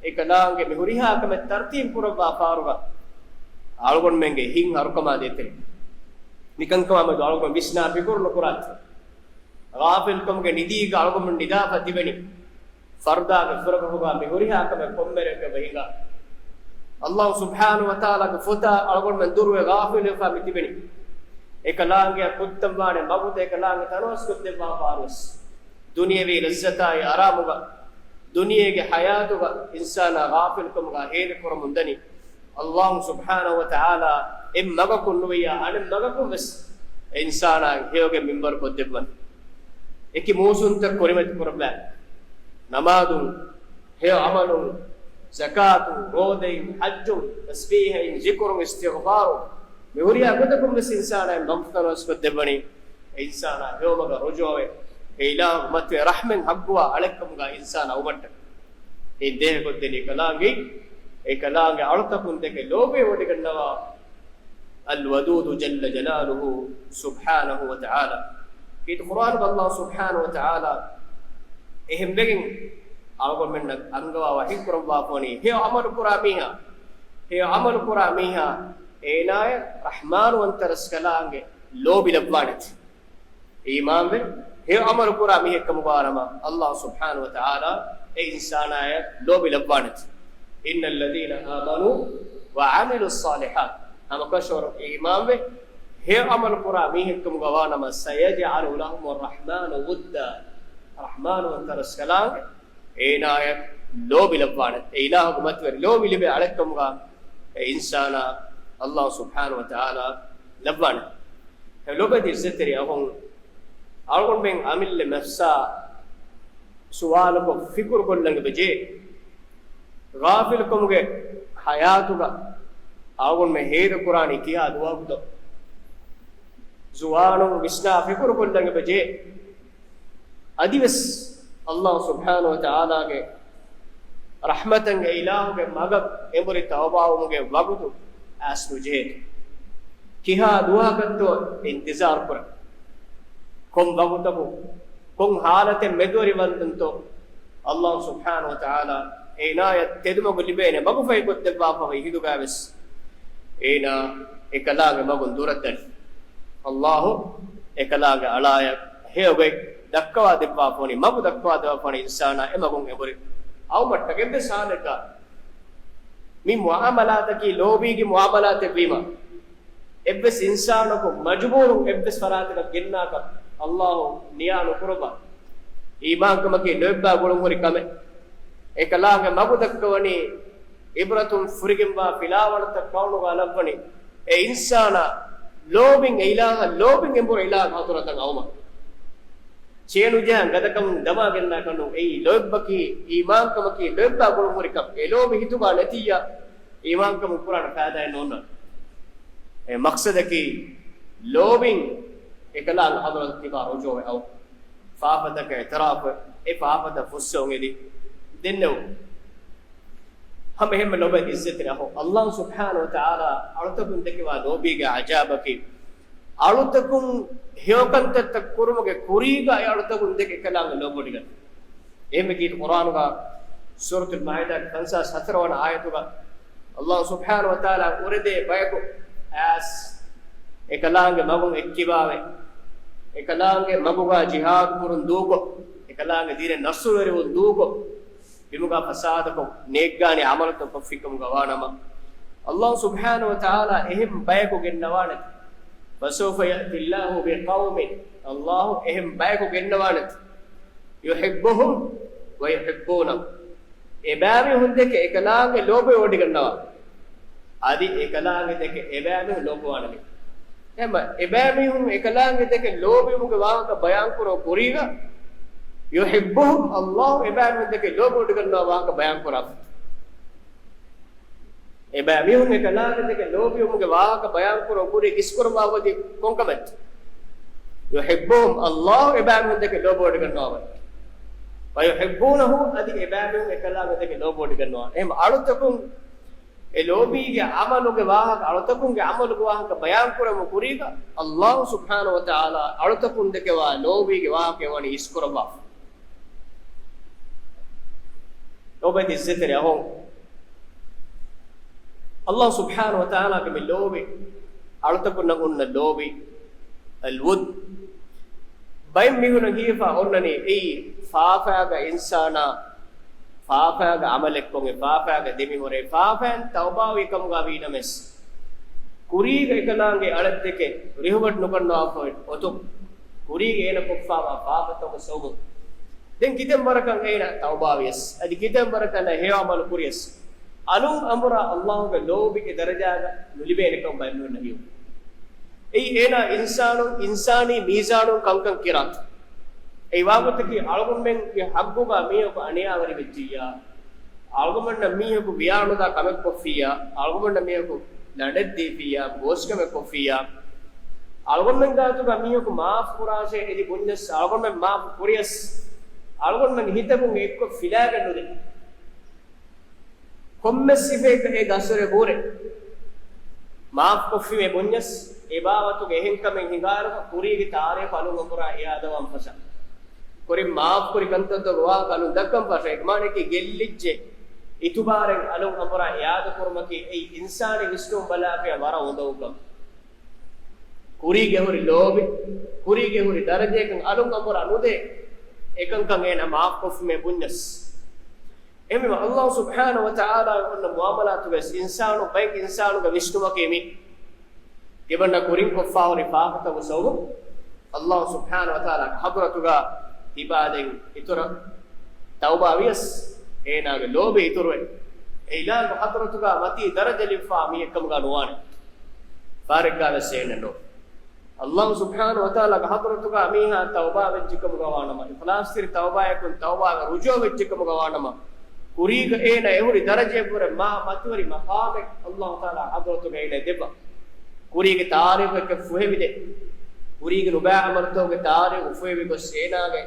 އެކަލާނގެ މި ހުރިހާ ކަމެއް ތަރްތީބު ކުރައްވާ ފާރުގަ އަޅުގަނޑުމެންގެ ހިތް ހަރުކަމާ ދޭތެރޭ. މިކަންކަމާ މެދު އަޅުގަނޑު ވިސްނާ ފިކުރު ނުކުރާތި. ޣާފިލްކަމުގެ ނިދީގަ އަޅުގަނޑު ނިދާފަ ތިބެނީ. ފަރުދާގެ ފުރަގަހުގަ މި ހުރިހާ ކަމެއް ކޮންމެ ރެއެއްގަ ހިނގާ. އައްލާހު ސުބްޙާނަހު ވަތަޢާލާގެ ފޮތާ އަޅުގަނޑުމެން ދުރުވެ ޣާފިލުވެފާ މި ތިބެނީ. އެކަލާނގެއަށް ކުއްތަންވާނެ މަގުތައް އެކަލާނގެ ތަނަވަސްކޮށްދެއްވާ ފާރުވެސް. ދުނިޔެވީ ލައްޒަތާއި އަރާމުގަ، ދުނިޔޭގެ ޙަޔާތުގަ އިންސާނާ ޣާފިލްކަމުގަ ހޭދަކުރަމުން ދަނީ. އައްލާހު ސުބްޙާނަހު ވަތަޢާލާ އެއް މަގަކުން ނުވިއްޔާ އަނެއް މަގަކުން ވެސް އެ އިންސާނާ ހެޔޮގެ މިންވަރު ކޮށްދެއްވަން. އެކި މޫސުންތައް ކުރިމަތި ކުރައްވާ. ނަމާދުން، ހެޔޮ ޢަމަލުން، ޒަކާތުން، ރޯދައިން، ޙައްޖުން، ތަސްބީޙައިން، ޒިކުރުން، އިސްތިޣްފާރުން، މި ހުރިހާ ގޮތަކުން ވެސް އިންސާނާ މަގު ތަނަވަސްކޮށްދެއްވަނީ. އެ އިންސާނާ ހެޔޮމަގަށް ރުޖޫޢަވެ، އެ އިލާހު މަތިވެ ރަޙްމެން ހައްގުވާ އަޅެއްކަމުގަ އިންސާނާ އުވައްޓަ. އެ ދޭހަކޮށްދެނީ ކަލާނގެ، އެ ކަލާނގެ އަޅުތަކުން ދެކެ ލޯބިވެ ވޮޑިގަންނަވާ. އަލްވަދޫދު ޖައްލަ ޖަލާލުހު ސުބްޙާނަހު ވަތަޢާލާ. ކީރިތި ޤުރްއާނުގަ ﷲ ސުބްޙާނަހު ވަތަޢާލާ އެހެންވެގެން އަޅުގަނޑުމެންނަށް އަންގަވާ ވަޙީކުރައްވާފަވަނީ، ހެޔޮ ޢަމަލު ކުރާ މީހާ، ހެޔޮ ޢަމަލު ކުރާ މީހާ އޭނާޔަށް ރަޙްމާނުވަންތަ ރަސްކަލާނގެ ލޯބި ލައްވާނެތި. އީމާންވެ، ހެޔޮ ޢަމަލު ކުރާ މީހެއްކަމުގަ ވާނަމަ، ﷲ ސުބްޙާނަހު ވަތަޢާލާ އެ އިންސާނާޔަށް ލޯބި ލައްވާނެތި. إِنَّ الَّذِينَ آمَنُوا وَعَمِلُوا الصَّالِحَاتِ. ހަމަކަށަވަރުން އީމާންވެ، ހެޔޮ ޢަމަލު ކުރާ މީހެއްކަމުގަ ވާނަމަ، سَيَجْعَلُ لَهُمُ الرَّحْمَނُ وُدًّا. ރަޙްމާނުވަންތަ ރަސްކަލާނގެ އޭނާޔަށް ލޯބި ލައްވާނެ. އެ އިލާހުގެ މަތިވެރި ލޯބި ލިބޭ އަޅެއްކަމުގަ އެ އިންސާނާ ﷲ ސުބްޙާނަހު ވަތަޢާލާ ލައްވާނެ. އެ ލޯބިވެތި ޢިއްޒަތްތެރި އަޚުން، އަޅުގަނޑުމެން އަމިއްލަ ނަފްސާ ސުވާލުކޮށް ފިކުރުކޮށްލަން އެބަޖެހޭ. ޣާފިލުކަމުގެ ޙަޔާތުގަ އަޅުގަނޑުމެން ހޭދަކުރާނީ ކިހާ ދުވަހަކުތޯ؟ ޒުވާނުން ވިސްނާ ފިކުރުކޮށްލަން އެބަޖެހޭ. އަދިވެސް ﷲ ސުބްޙާނަހު ވަތަޢާލާގެ ރަޙްމަތަށް އެ އިލާހުގެ މަގަށް އެނބުރި ތައުބާވުމުގެ ވަގުތު އައިސް ނުޖެހޭތޯ؟ ކިހާ ދުވަހަކަށްތޯ އިންތިޒާރު ކުރަން؟ ކޮން ވަގުތަކު، ކޮން ޙާލަތެއް މެދުވެރިވަންދެންތޯ؟ ﷲ ސުބްޙާނަހު ވަތަޢާލާ އޭނާޔަށް ތެދުމަގު ލިބޭނެ މަގުފަހިކޮށްދެއްވާފަވަ އިހިދުގައިވެސް އޭނާ އެކަލާނގެ މަގުން ދުރަށްދަނީ. ﷲ އެކަލާނގެ އަޅާޔަށް ހެޔޮގޮތް ދައްކަވާ ދެއްވާފަވަނީ، މަގު ދައްކަވާ ދެއްވާފަވަނީ އިންސާނާ އެ މަގުން އެނބުރި އައުމަށްޓަކައި. އެއްވެސް ޙާލަކަށް މި މުޢާމަލާތަކީ ލޯބީގެ މުޢާމަލާތެއް ވީމަ، އެއްވެސް އިންސާނަކު މަޖުބޫރުން އެއްވެސް ފަރާތަކަށް ގެންނާކަށް ﷲ ނިޔާ ނުކުރައްވާ. އީމާންކަމަކީ ލޯތްބާ ގުޅުންހުރި ކަމެއް. އެކަލާނގެ މަގު ދައްކަވަނީ ޢިބްރަތުން ފުރިގެންވާ ފިލާވަޅުތައް ކައުނުގަ ލައްވަނީ. އެ އިންސާނާ ލޯބިން އެ އިލާހަށް، ލޯބިން އެނބުރި އިލާހުގެ ޙަޟްރަތަށް އައުމަށް. ޗޭނުޖަހަން ގަދަކަމުން ދަމާގެންނާކަށް ނޫން. އެއީ ލޯތްބަކީ، އީމާންކަމަކީ ލޯތްބާ ގުޅުންހުރި ކަމެއް. އެ ލޯބި ހިތުގަ ނެތިއްޔާ، އީމާންކަމުން ކުރާނެ ފައިދާއެއް ނޯންނާނެ. އެ މަޤްޞަދަކީ ލޯބިން އެކަލާނގެ ޙަޟްރަތަށް ތިބާ ރުޖޫޢަވެ އައު. ފާފަތަކަށް އިޢުތިރާފު، އެ ފާފަތައް ފުއްސެވުން އެދި ދެންނެވު. ހަމަ އެހެންމެ ލޯބިވެތި ޢިއްޒަތްތެރި އަޚުން، ﷲ ސުބްޙާނަހު ވަތަޢާލާ އަޅުތަކުން ދެކެވާ ލޯބީގެ ޢަޖާއިބަކީ، އަޅުތަކުން ހެޔޮކަންތައްތައް ކުރުމުގެ ކުރީގަ އެ އަޅުތަކުން ދެކެ އެކަލާނގެ ލޯބިވޮޑިގަންނަވާ. އެހެންވެ ކީރިތި ޤުރްއާނުގަ ސޫރަތުލް މާއިދާގެ ފަންސާސް ހަތަރު ވަނަ އާޔަތުގަ ﷲ ސުބްޙާނަހު ވަތަޢާލާ އުރެދޭ ބަޔަކު އައިސް އެކަލާނގެ މަގުން އެއްކިބާވެ، އެކަލާނގެ މަގުގަ ޖިހާދު ކުރުން ދޫކޮށް، އެކަލާނގެ ދީނަށް ނަޞްރުވެރިވުން ދޫކޮށް، ބިމުގަ ފަސާދަކޮށް، ނޭއްގާނެ ޢަމަލުތައް ކޮށްފިކަމުގަ ވާނަމަ، ﷲ ސުބްޙާނަހު ވަތަޢާލާ އެހެން ބަޔަކު ގެންނަވާނެތި. فَسَوْفَ يَأْتِي اللَّهُ بِقَوْمٍ، ﷲ އެހެން ބަޔަކު ގެންނަވާނެތި. يُحِبُّهُمْ وَيُحِبُّونَهُ، އެބައިމީހުން ދެކެ އެކަލާނގެ ލޯބިވޮޑިގަންނަވާ. އަދި އެކަލާނގެ ދެކެ އެބައިމީހުން ލޯބިވާނެ. އެހެންމަ އެބައިމީހުން އެކަލާނގެ ދެކެ ލޯބިވުމުގެ ވާހަކަ ބަޔާންކުރުމުގެ ކުރީގަ، يُحِبُّهُمْ، ﷲ އެބައިމީހުން ދެކެ ލޯބިވޮޑިގަންނަވާ ވާހަކަ ބަޔާންކުރާފަ. އެބައިމީހުން އެކަލާނގެ ދެކެ ލޯބިވުމުގެ ވާހަކަ ބަޔާންކުރުމުގެ ކުރީގަ އިސްކުރައްވާ ގޮތީ ކޮންކަމެއްތަ؟ يُحِبُّهُمْ، ﷲ އެބައިމީހުން ދެކެ ލޯބިވޮޑިގަންނަވާ. وَيُحِبُّونَهُ، އަދި އެބައިމީހުން އެކަލާނގެ ދެކެ ލޯބިވޮޑިގަންނަވާ. އެހެން އަޅުތަކުން އެ ލޯބީގެ ޢަމަލުގެ ވާހަކަ، އަޅުތަކުންގެ ޢަމަލުގެ ވާހަކަ ބަޔާންކުރުމުގެ ކުރީގަ، ﷲ ސުބްޙާނަހު ވަތަޢާލާ އަޅުތަކުން ދެކެވާ ލޯބީގެ ވާހަކައެއް ވަނީ އިސްކުރައްވާފަ. ލޯބިވެތި ޢިއްޒަތްތެރި އަޚުން، ﷲ ސުބްޙާނަހު ވަތަޢާލާގެ މި ލޯބި އަޅުތަކުންނަށް އޮންނަ ލޯބި، އަލްވުދް. ބައެއް މީހުންނަށް ހީވެފަ އޮންނަނީ އެއީ ފާފައިގަ އިންސާނާ ފާފައިގަ ޢަމަލެއްކޮށް، އެ ފާފައިގަ ދެމިހުރެ، ފާފައިން ތައުބާވި ކަމުގަ ވީނަމަވެސް، ކުރީގަ އެކަލާނގެ އަޅެއްދެކެ ރިހުމަތި ނުކަންނަވާފަ އޮތުން، ކުރީގަ އޭނަ ކޮށްފަވާ ފާފަތަކުގެ ސަބަބުން ދެން ކިތަން ވަރަކަށް އޭނަ ތައުބާވިޔަސް، އަދި ކިތަން ވަރަކަށް ހެޔޮ ޢަމަލު ކުރިޔަސް، އަލުން އަނބުރާ ﷲގެ ލޯބި އެ ދަރަޖާގަ ނުލިބޭނެކަން ބައެއް މީހުންނަށް ހީވޭ. އެއީ އޭނާ އިންސާނުން، އިންސާނީ މީޒާނުން ކަންކަން ކިރާތި. އެއީ ވާގޮތަކީ އަޅުގަނޑުމެންގެ ޙައްޤުގަ މީހަކު އަނިޔާވެރިވެއްޖިއްޔާ، އަޅުގަނޑުމެންނަށް މީހަކު ވިޔާނުދާ ކަމެއް ކޮށްފިއްޔާ، އަޅުގަނޑުމެންނަށް މީހަކު ލަނޑެއް ދީފިއްޔާ، ބޯސްކަމެއް ކޮށްފިއްޔާ، އަޅުގަނޑުމެން ގާތުގަ މީހަކު މާފު ކުރާށޭ އެދި ބުންޏަސް، އަޅުގަނޑުމެން މާފު ކުރިޔަސް، އަޅުގަނޑުމެން ހިތަކުން އެއްކޮށް ފިލާގެން ނުދޭ. ކޮންމެ ސިފައެއްގަ އެ ގަސްވަރެއް ހުރޭ. މާފްކޮށްފީމޭ ބުންޏަސް، އެ ބާވަތުގެ އެހެންކަމެއް ހިނގާއިރު، ކުރީގެ ތާރީޚު އަލުން އަނބުރާ އެޔާދަވާން ފަށާ. ކުރިން މާފްކުރި ކަންތައްތަކުގެ ވާހަކަ އަލުން ދައްކަން ފަށާ. އެކަމާނެކީ ގެއްލިއްޖެ އިތުބާރެއް އަލުން އަނބުރާ އެޔާދަކުރުމަކީ އެއީ އިންސާނެއް ވިސްނުން ބަލާފައި ވަރަށް އުނދަގޫ ކަމެއް. ކުރީގެ ހުރި ލޯބި، ކުރީގެ ހުރި ދަރަޖައަކަށް އަލުން އަނބުރާ ނުދޭ އެކަންކަން އޭނާ މާފްކޮށްފީމޭ ބުންޏަސް. އެހެންވީމަ، އައްލާހު ސުބްޙާނަހު ވަތަޢާލާ އޮންނަ މުޢާމަލާތުގައި އިންސާނު، ބައެއް އިންސާނުގެ ވިސްނުމަކީ މި. ތިމަންނަ ކުރިން ކޮށްފާ ހުރި ފާފަތަކުގެ ސަބަބުން އައްލާހު ސުބްޙާނަހު ވަތަޢާލާގެ ޙަޟްރަތުގަ ތިބާދެން އިތުރަށް ތައުބާ ވިޔަސް، އޭނާގެ ލޯބި އިތުރުވެ، އެ އިލާހުގެ ޙަޟްރަތުގަ މަތީ ދަރަޖަ ލިބިފާ މީހެއްކަމުގަ ނުވާނެ. ފަހަރެއްގަވެސް އޭނަ ނޫން. އައްލާހު ސުބްޙާނަހު ވަތަޢާލާގެ ޙަޟްރަތުގަ މީހާ ތައުބާ ވެއްޖެކަމުގަ ވާނަމަ، އިޚްލާޞްތެރި ތައުބާއަކުން ތައުބާގަ ރުޖޫޢަ ވެއްޖެކަމުގަ ވާނަމަ، ކުރީގަ އޭނަ އެހުރި ދަރަޖައެއްވުރެ މާ މަތިވެރި މަޤާމެއް އައްލާހު ތަޢާލާ ޙަޟްރަތުގަ އޭނަ ދެއްވާ. ކުރީގެ ތާރީޚު އެކަށް ފުހެވިދޭ. ކުރީގެ ނުބައި ޢަމަލުތަކުގެ ތާރީޚު ފުހެވި ގޮސް އޭނާގެ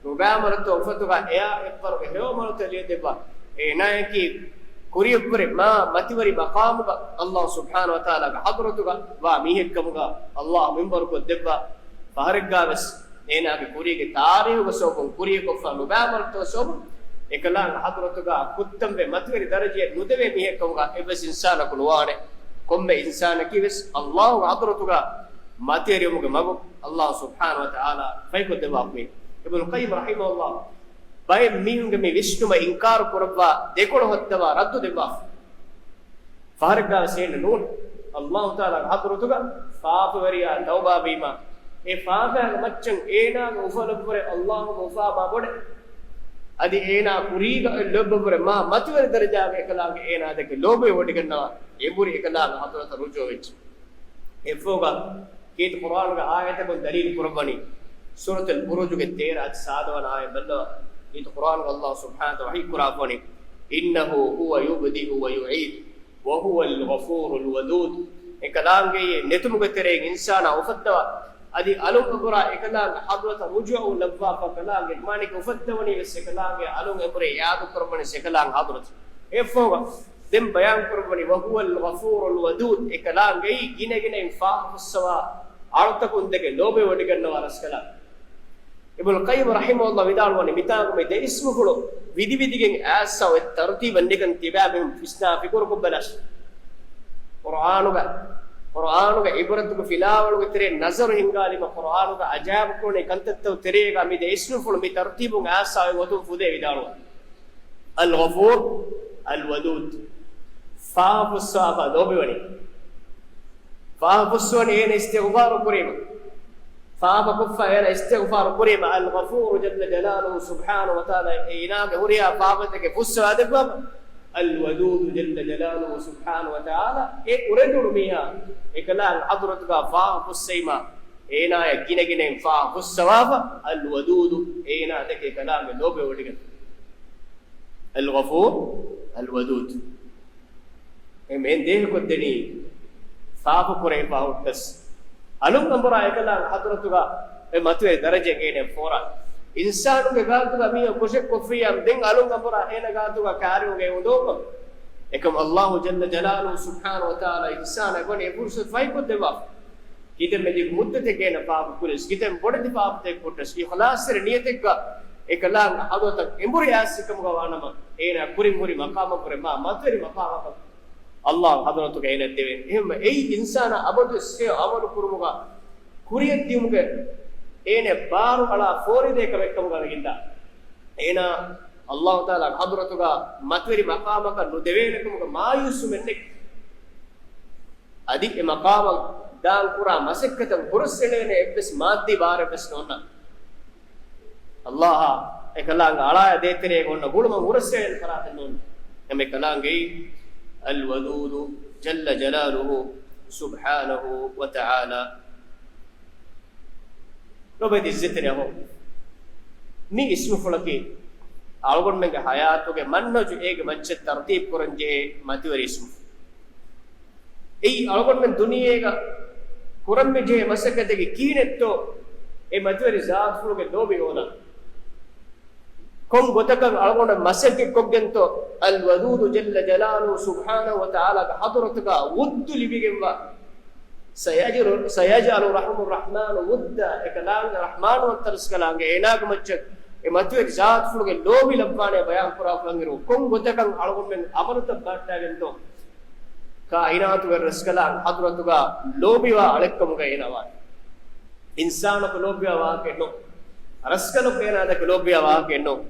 ނުބައި ޢަމަލުތައް އުފަތުގަ އެޔާ އެއްވަރުގެ ހެޔޮ ޢަމަލުތައް ލިޔެދެއްވާ. އޭނާއަކީ ކުރިއަށްވުރެ މާ މަތިވެރި މަޤާމުގަ އައްލާހު ސުބްޙާނަހު ވަތަޢާލާގެ ޙަޟްރަތުގަ ވާ މީހެއްކަމުގަ އައްލާހު މިންވަރުކޮށްދެއްވާ. ފަހަރެއްގަވެސް އޭނާގެ ކުރީގެ ތާރީޚުގެ ސަބަބުން، ކުރިއަށް ކޮށްފާ ނުބައި ޢަމަލުތަކުގެ ސަބަބުން އެކަލާނގެ ޙަޟްރަތުގަ ކުއްތަންވެ މަތިވެރި ދަރަޖައެއް ނުދެވޭ މީހެއްކަމުގަ އެއްވެސް އިންސާނަކު ނުވާނެ. ކޮންމެ އިންސާނަކީވެސް އައްލާހުގެ ޙަޟްރަތުގަ މަތިވެރިވުމުގެ މަގު އައްލާހު ސުބްޙާނަހު ވަތަޢާލާ ފަހިކޮށްދެއްވާ މީހެއް. އިބްނުލް ޤައްޔިމް ރަޙިމަހުﷲ ބައެއް މީހުންގެ މި ވިސްނުމަށް އިންކާރު ކުރައްވާ ދެކޮޅު ހައްދަވާ ރައްދު ދެއްވާފަ. ފަހަރެއްގަވެސް އޭނަ ނޫން. އައްލާހު ތަޢާލާގެ ޙަޟްރަތުގަ ފާފަވެރިޔާ ތައުބާވީމަ، އެ ފާފައިގެ މައްޗަށް އޭނާގެ އުފަލަށްވުރެ އައްލާހުގެ އުފާ މާ ބޮޑެ. އަދި އޭނާ ކުރީގަ ލޮބުވެވުރެ މާ މަތިވެރި ދަރަޖާގެ އެކަލާނގެ އޭނާ ދެކެ ލޯބިވެވޮޑިގަންނަވާ. އެނބުރި އެކަލާނގެ ޙަޟްރަތަށް ރުޖޫޢަ ވެއްޖެ. އެއަށްފަހުގަ ކީރިތި ޤުރްއާނުގެ އާޔަތަކުން ދަލީލު ކުރައްވަނީ. ސޫރަތުލް ބުރޫޖުގެ ތޭރަ އަދި ސާދަވަނަ އާޔަތް ބައްލަވާ. ކީރިތި ޤުރްއާނުގަ އައްލާހު ސުބްޙާނަހު ވަތަޢާލާ ވަޙީ ކުރައްވަނީ، إنه هو يبدئ ويعيد وهو الغفور الودود. އެކަލާނގެއީ ނެތުމުގެ ތެރެއިން އިންސާނާ އުފައްދަވާ، އަދި އަލުން އަނބުރާ އެކަލާނގެ ޙަޟްރަތަށް ރުޖޫޢަ ލައްވާފަ. ކަލާނގެ މާނައަކީ އުފައްދަވަނީ ވެސް އެކަލާނގެ އަލުން އެނބުރި އިޢާދަ ކުރައްވަނީ އެކަލާނގެ ޙަޟްރަތަށް. އެއަށްފަހުގަ ދެން ބަޔާން ކުރައްވަނީ، وهو الغفور الودود، އެކަލާނގެއީ ގިނަގިނައިން ފާފަ ފުއްސަވާ އަޅުތަކުން ދެކެ ލޯބިވެވޮޑިގަންނަވާ ރަސްކަލާނގެ. އިބްނުލް ޤައްޔިމް ރަޙިމަހުﷲ ވިދާޅުވަނީ، މިތާނގަ މި ދެ އިސްމުފުޅު ވިދިވިދިގެން އައިސް އޮތް ތަރުތީބަށް ނިކަން ތިބާ މީހުން ވިސްނާ ފިކުރު ކޮށްބަލާށި. ޤުރްއާނުގަ، ޤުރްއާނުގެ ޢިބްރަތުގެ ފިލާވަޅުގެ ތެރޭ ނަޒަރު ހިންގާލީމަ، ޤުރްއާނުގަ ޢަޖާއިބުކުރަނިވި ކަންތައްތައް ތެރޭގަ މި ދެ އިސްމުފުޅު މި ތަރުތީބުން އައިސް އޮތް ގޮތުން ފުދޭ ވިދާޅުވަނީ. الغفور الودود. ފާފަ ފުއްސަވާފަ ލޯބިވަނީ. ފާފަ ފުއްސުވަނީ އޭނަ އިސްތިޣްފާރު ކުރީމަ. ފާފަ ކޮށްފަ އޭނަ އިސްތިޣްފާރު ކުރީމަ، އަލްޣަފޫރު ޖައްލަ ޖަލާލުހު ސުބްޙާނަހު ވަތަޢާލާ އޭނާގެ ހުރިހާ ފާފަތަކެއް ފުއްސަވާ ދެއްވާފަ. އަލްވަދޫދު ޖައްލަ ޖަލާލުހު ސުބްޙާނަހު ވަތަޢާލާ އެ އުރެދުނު މީހާ އެކަލާނގެ ޙަޟްރަތުގަ ފާފަ ފުއްސައިމަ، އޭނާޔަށް ގިނަގިނައިން ފާފަ ފުއްސަވާފަ. އަލްވަދޫދު އޭނާ ދެކެ ކަލާނގެ ލޯބިވެވޮޑިގަން. އަލްޣަފޫރު އަލްވަދޫދު. އެ މެން ދޭހަކޮށްދެނީ ފާފަ ކުރެވިފަ ހުއްޓަސް، އަލުން އަނބުރާ އެކަލާނގެ ޙަޟްރަތުގަ އެ މަތިވެރި ދަރަޖައެއް އޭނަ ފޯރާ. އިންސާނުންގެ ގާތުގަ މީހަކު ކުށެއް ކޮށްފިއްޔާ ދެން އަލުން އަނބުރާ އޭނަ ގާތުގަ ކާރިއުގެ އުނދޯކަން. އެކަމް އަލްލާހު ޖައްލަ ޖަލާލުހު ސުބްޙާނަހު ވަތަޢާލާ އިންސާނާ އެބަނީ އެ ފުރުޞަތު ފަހިކޮށްދެއްވާފަ. ކިތަންމެ ދިގު މުއްދަތެއް އޭނަ ފާފަ ކުރިޔަސް، ކިތަން ބޮޑެތި ފާފަތައް ކޮށްޓަސް، އިޚްލާޞްތެރި ނިޔަތެއްގަ އެކަލާނގެ ޙަޟްރަތަށް އެނބުރި އައިސް އެކަމުގަ ވާނަމަ، އޭނާ ކުރިން ހުރި މަޤާމަށްވުރެ މާ މަތިވެރި މަޤާމަކަށް އަލްލާހު ޙަޟްރަތުގަ އޭނަ ދެވޭނެ. އެހެންވެ، އެއީ އިންސާނާ އަބަދުވެސް ހެޔޮ ޢަމަލު ކުރުމުގަ ކުރިއަށްދިޔުމުގެ އޭނަ ބާރު އަޅާ ފޯރިދޭ ކަމެއް ކަމުގަ ވެގެންދާ. އޭނާ އަލްލާހު ތަޢާލާގެ ޙަޟްރަތުގަ މަތިވެރި މަޤާމަކަށް ނުދެވޭނެ ކަމުގަ މާޔޫސްވުމެއް ނެތް. އަދި އެ މަޤާމަށް ދާން ކުރާ މަސައްކަތަށް ހުރަސްއެޅޭނެ އެއްވެސް މާއްދީ ބާރެއްވެސް ނޯންނާނެ. އަލްލާހާ އެކަލާނގެ އަޅާޔާ ދޭތެރޭގަ އޮންނަ ގުޅުމަށް ހުރަސްއެޅޭނެ ފަރާތެއް ނޯންނާނެ. އެމެ ކަލާނގެއީ އަލްވަދޫދު ޖައްލަ ޖަލާލުހު ސުބްޙާނަހު ވަތަޢާލާ. ލޮބެތި އިއްޒަތްތެރި އަޚުން، މި އިސްމުފުޅަކީ އަޅުގަނޑުމެންގެ ޙަޔާތުގެ މަންހަޖު އޭގެ މައްޗަށް ތަރުތީބު ކުރަން ޖެހޭ މަތިވެރި އިސްމުފުޅު. އެއީ އަޅުގަނޑުމެން ދުނިޔޭގަ ކުރަން މި ޖެހޭ މަސައްކަތަކީ ކިހިނެއްތޯ އެ މަތިވެރި ޒާތުފުޅުގެ ލޯބި އޯލާ. ކޮން ގޮތަކަށް އަޅުގަނޑު މަސައްކަތްކޮށްގެންތޯ އަލްވަދޫދު ޖައްލަ ޖަލާލުހު ސުބްޙާނަހު ވަތަޢާލާގެ ޙަޟްރަތުގަ ވުއްދު ލިބިގެންވާ سيجعل، سيجعل رحم الرحمن ودا، އެކަލާނގެ ރަޙްމާންވަންތަ ރަސްކަލާނގެ އޭނާގެ މައްޗަށް އެ މަތިވެރި ޒާތުފުޅުގެ ލޯބި ލައްވާނެ ބަޔާން ކުރާފަ އިރު، ކޮން ގޮތަކަށް އަޅުގަނޑުމެން އަމަލުތައް ބަހައްޓާގެންތޯ؟ ކާއިނާތުގެ ރަސްކަލާނގެ ޙަޟްރަތުގަ ލޯބިވާ އަޅެއްކަމުގަ އޭނާ ވާނެ. އިންސާނަކު ލޯބިވާ ވާހަކައެއް ނޫން. ރަސްކަލަކު އޭނާ ދެކެ ލޯބިވާ ވާހަކައެއް ނޫން.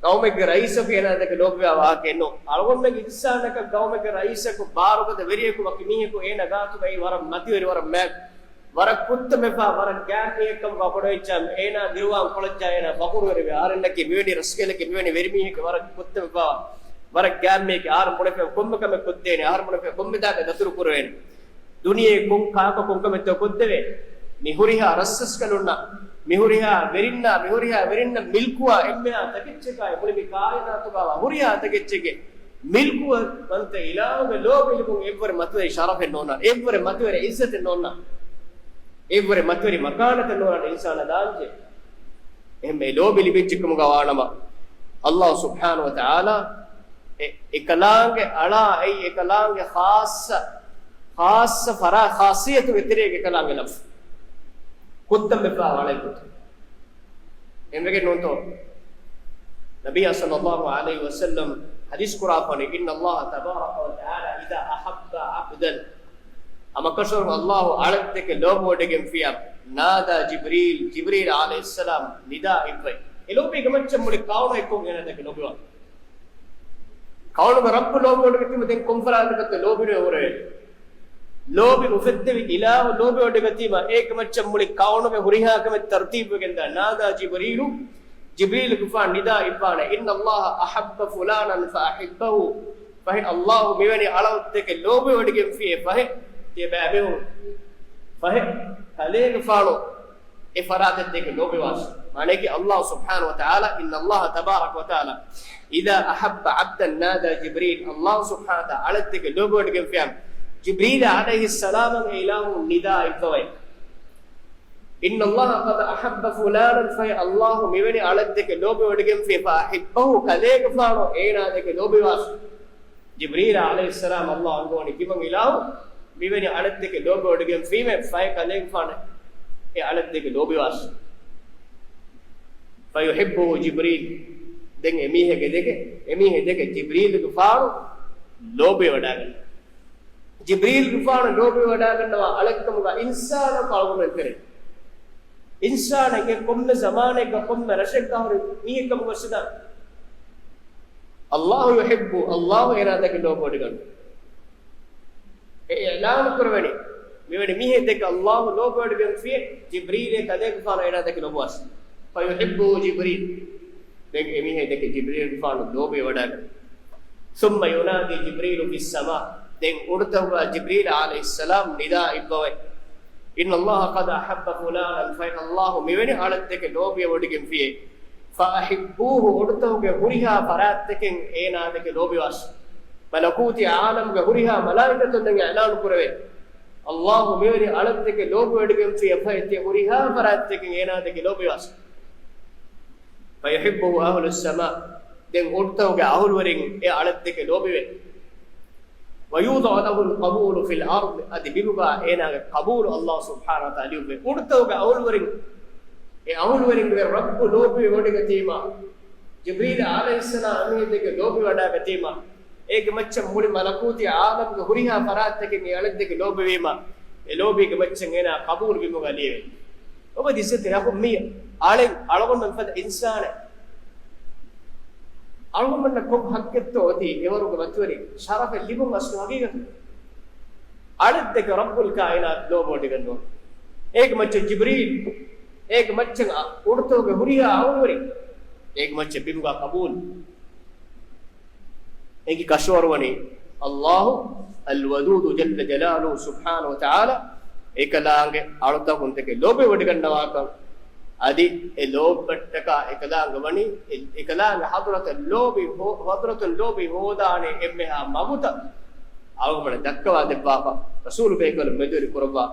ގައުމެއްގެ ރައީސަކު އޭނާ ދެކެ ލޯބިވާ ވާހަކައެއް ނޫން. އަޅުގަނޑުމެން އިންސާނަކަށް ގައުމެއްގެ ރައީސަކު ބާރުގަދަ ވެރިޔަކު ވަކި މީހަކު އޭނާ ގާތުގައި ވަރަށް މަތިވެރި، ވަރަށް މާތް، ވަރަށް ކުއްތަމެފާ، ވަރަށް ގާތް މީހެއްކަމުގަ ބޮޑުވެއްޖާ އޭނާ ދިރުވާން ކޮޅަށްޖާ އޭނާ ފަޚުރުވެރިވެ، އަހަރެންނަކީ މިވެނި ރަސްކަލެކޭ، މިވެނި ވެރިމީހެކޭ، ވަރަށް ކުއްތަމެފާ، ވަރަށް ގާތް މީހެކޭ، އަހަރެން ބުނެފަ ކޮންމެ ކަމެއް ކޮށްދޭނެ، އަހަރެން ބުނެފަ ކޮންމެ ދާކަށް ދަތުރު ކުރެވޭނެ. ދުނިޔެ ކޮން ކާކަށް ކޮންކަމެއްތޯ ކޮށްދެވޭ. މި ހުރިހާ ރަސްރަސްކަލުންނަށް، މި ހުރިހާ ވެރިންނާ، މި ހުރިހާ ވެރިންނަށް މިލްކުވާ އެންމެހާ ތަކެއްޗަކާއި މުޅި މި ކާއިނާތުގަ ހުރިހާ ތަކެއްޗެއްގެ މިލްކުވަންތަ އިލާހުގެ ލޯބި ލިބުން އެއްވަރެއް މަތިވެރި ޝަރަފެއް ނޯންނާނެ، އެއްވަރެއް މަތިވެރި އިއްޒަތެއް ނޯންނާނެ، އެއްވަރެއް މަތިވެރި މަކާނަތެއް ނޯންނާނެ އިންސާނާ ދާންޖެ. އެހެން އެ ލޯބި ލިބިއްޖެ ކަމުގަ ވާނަމަ، ﷲ ސުބްޙާނަހޫ ވަތަޢާލާ އެ އެކަލާނގެ އަޅާ އެއީ އެކަލާނގެ ޚާއްޞަ، ޚާއްޞަ ފަރާ، ޚާއްޞިއްޔަތުގެ ތެރޭގަ އެކަލާނގެ ލަފްޒު. ކުއްތަން ވެފާ ވާނެ ކުއްތަން. އެންމެގެން ނޫންތޯ؟ ނަބިއްޔާ ޞައްލައްލާހު ޢަލައިހި ވަސައްލަމް ޙަދީޘް ކުރާފަނީ، إن الله تبارك وتعالى إذا أحب عبدا، ހަމަކަށަވަރުން ﷲ އަޅެއްދެކެ ލޯބިވޮޑިގެންފިއްޔާ، نادى جبريل، ޖިބްރީލް ޢަލައިހިއްސަލާމް ނިދާ އިއްވައި. އެ ލޯބީގެ މައްޗަށް މުޅި ކައުނު އެއްކޮށް އޭނާ ދެކެ ލޯބިވާ. ކައުނުގެ ރައްބު ލޯބިވޮޑިގަތީމަ ދެން ކޮންފަރާތަކަށްތޯ ލޯބިނުވެ ހުރެވޭ؟ ލޯބި އުފެއްދެވި އިލާހު ލޯބިވޮޑިގަތީމަ އޭގެ މައްޗަށް މުޅި ކައުނުގެ ހުރިހާ ކަމެއް ތަރުތީބުވެގެންދާ. نادى جبريل، ޖިބްރީލުގެފާނު ނިދާ އިއްވާނެ، إن الله أحب فلانا فأحبه، ފަހެ ﷲ މިވެނި އަޅައްދެކެ ލޯބިވޮޑިގެންފިއޭ ފަހެ، ތިޔަބައިމީހުން ފަހެ، ކަލޭގެފާނު އެ ފަރާތަށް ދެކެ ލޯބިވާށި. މާނައަކީ ﷲ ސުބްޙާނަހޫ ވަތަޢާލާ، إن الله تبارك وتعالى إذا أحب عبدا نادى جبريل، ﷲ ސުބްޙާނަހޫ ވަތަޢާލާ އަޅައްދެކެ ލޯބިވޮޑިގެންފިއްޔާ، ޖިބްރީލާ ޢަލައިހިއްސަލާމަށް އެ އިލާހު ނިދާ އިއްވަވައި. إن الله قد أحب فلانا، ފަހެ ﷲ މިވެނި އަޅައްދެކެ ލޯބިވޮޑިގެންފިއޭ، فأحبه، ކަލޭގެފާނު އޭނާ ދެކެ ލޯބިވާށި. ޖިބްރީލާ ޢަލައިހިއްސަލާމް ﷲ އަންގަވަނީ ތިމަން އިލާހު މިވެނި އަޅެއްދެކެ ލޯބިވޮޑިގެންފީމޭ، ފަހެ ކަލޭގެފާނު އެ އަޅެއްދެކެ ލޯބިވާށި. فيحبه جبريل، ދެން އެމީހެއްގެ ދެކެ، އެމީހެއް ދެކެ ޖިބްރީލުގެފާނު ލޯބިވަޑާގަންނަ. ޖިބްރީލުގެފާނު ލޯބިވަޑާގަންނަވާ އަޅެއްކަމުގަ އިންސާނަކު އަޅުގަނޑުމެން ތެރޭ. އިންސާނެއްގެ ކޮންމެ ޒަމާނެއްގަ ކޮންމެ ރަށެއްގަ ހުރި މީހެއްކަމުގަ ވެސް ވެދާނެ. ﷲ يحب، ﷲ އޭނާ ދެކެ ލޯބިވޮޑިގަންނަ. އެ އިޢުލާނު ކުރެވެނީ، މިވެނި މީހެއް ދެކެ ﷲ ލޯބިވޮޑިގެންފިޔޭ، ޖިބްރީލޭ ކަލޭގެފާނު އޭނާ ދެކެ ލޯބިވާށި. فيحبه جبريل. ދެން އެމީހެއް ދެކެ ޖިބްރީލުގެފާނު ލޯބިވަޑާގަންނަ. ثم ينادي جبريل في السماء. ދެން އުޑުތަކުގަ ޖިބްރީލް ޢަލައިހިއްސަލާމް ނިދާ އިއްވަވައި، إن الله قد أحب فلانا، ފަހެ ﷲ މިވެނި އަޅެއްދެކެ ލޯބިވޮޑިގެންފިޔޭ. فأحبوه، އުޑުތަކުގެ ހުރިހާ ފަރާތްތަކެއް އޭނާ ދެކެ ލޯބިވާށި. މަލަކޫތީ ޢާލަމުގެ ހުރިހާ މަލާއިކަތުންނަށް އިޢުލާނު ކުރެވޭ، ﷲ މިވެނި އަޅެއްދެކެ ލޯބިވޮޑިގެންފިޔޭ، ފަހެ ހުރިހާ ފަރާތްތަކެއް އޭނާ ދެކެ ލޯބިވާށި. فيحبه أهل السماء، ދެން އުޑުތަކުގެ އަހުލުވެރިން އެ އަޅެއްދެކެ ލޯބިވޭ. ويوضع له القبول في الأرض، އަދި ބިމުގަ އޭނާގެ ޤަބޫލު ﷲ ސުބްޙާނަހޫ ވަތަޢާލާ ލިޔުއްވޭ. އުޑުތަކުގެ އަހުލުވެރިން، އެ އަހުލުވެރިންގެ ރައްބު ލޯބިވެވޮޑިގަތީމާ، ޖިބްރީލް ޢަލައިހިއްސަލާމް އެމީހެއްދެކެ ލޯބިވަޑާގަތީމާ، އޭގެ މައްޗަށް މުޅި މަލަކޫތީ ޢާލަމުގެ ހުރިހާ ފަރާތްތަކެއް އެ އަޅެއްދެކެ ލޯބިވީމާ، އެ ލޯބީގެ މައްޗަށް އޭނާ ޤަބޫލު ބިމުގަ ލިޔެވޭ. އޮބަ ދިސްއެތި ރަހު މީ އަޅެއް އަޅުގަނޑުމެން ފަދަ އިންސާނެއް. އަޅުގަނޑަށް ކޮން ޙައްޤެއްތޯ އޮތީ އެވަރުގެ މަތިވެރި ޝަރަފެއް ލިބުން އަސްލު ޙަޤީޤަތު؟ އަޅެއްދެކެ ރައްބުލް ކާއިނާތު ލޯބިވޮޑިގަންނަވާ. އޭގެ މައްޗަށް ޖިބްރީލް، އޭގެ މައްޗަށް އަ، އުޑުތަކުގެ ހުރިހާ އަހުލުވެރިން، އޭގެ މައްޗަށް ބިމުގަ ޤަބޫލު. އެނގި ކަށަވަރުވަނީ ﷲ އަލްވަދޫދު ޖައްލަ ޖަލާލުހު ސުބްޙާނަހޫ ވަތަޢާލާ އެކަލާނގެ އަޅުތަކުން ދެކެ ލޯބިވޮޑިގަންނަވާކަން. އަދި އެ ލޯބިވަޑައްޓަކާ އެކަލާނގެ ވަނީ، އެ، އެކަލާނގެ ޙަޟްރަތަށް ލޯބި ހޯ، ޙަޟްރަތުން ލޯބި ހޯދާނެ އެންމެހާ މަގުތައް އަޅުގަނޑަށް ދައްކަވާ ދެއްވާފަ، ރަސޫލު ބޭކަލުން މެދުވެރި ކުރައްވާ.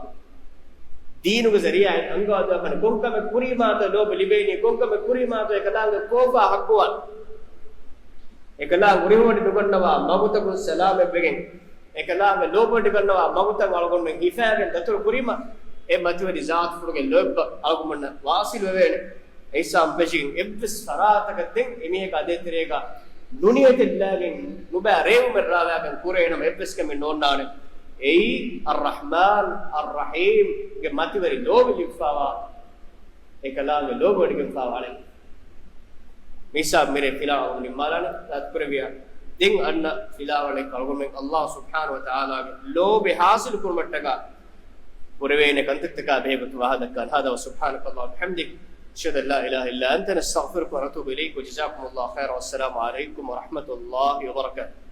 ދީނުގެ ޒަރީޢާއިން އަންގަވާދެއްވާފަ، ކޮންކަމެއް ކުރީމާތޯ ލޯބި ލިބޭނީ، ކޮންކަމެއް ކުރީމާތޯ އެކަލާނގެ ކޯފާ ޙައްޤުވާން. އެކަލާނގެ ހުރިހޯނި ނުގަންނަވާ މަގުތަކުން ސަލާމަތްވެގެން، އެކަލާނގެ ލޯބިވެޑިގަންނަވާ މަގުތައް އަޅުގަނޑުމެން ހިފާގެން ދަތުރު ކުރީމަ، އެ މަތިވެރި ޒާތުފުޅުގެ ލޯތްބަށް އަޅުގަނޑުމެންނަށް ވާސިލު ވެވޭނެ. އެހިސާބުން ފެށިގެން އެއްވެސް ފަރާތަކަށް ދެން އެމީހަކާ ދޭތެރޭގަ ނުނިޔަތެއްލާގެން ނުބައި ރޭވުމެއް ރާވާގެން ކުރޭ ނަމަ އެއްވެސް ކަމެއް ނޯންނާނެ. އެއީ އައްރަޙްމާން އައްރަޙީމްގެ މަތިވެރި ލޯބި ލިބިފާވާ، އެކަލާނގެ ލޯބިވެޑިގެންފާވާނެ. މިހިސާބު މިރޭ ފިލާވަޅު ނިންމާލާނެ ރާތުކުރެވިޔާ. ދެން އަންނަ ފިލާވަޅެއް އަޅުގަނޑުމެން ﷲ ސުބްޙާނަހޫ ވަތަޢާލާގެ ލޯބި ޙާޞިލު ކުރުމަށްޓަކާ ކުރެވޭނެ ކަންތައްތަކާ ބެހޭގޮތުން ވާހަކަ ދައްކާނެ. هذا وسبحانك اللهم وبحمدك، أشهد أن لا إله إلا أنت، نستغفرك ونتوب إليك، وجزاكم الله خيرا، والسلام عليكم ورحمة الله وبركاته.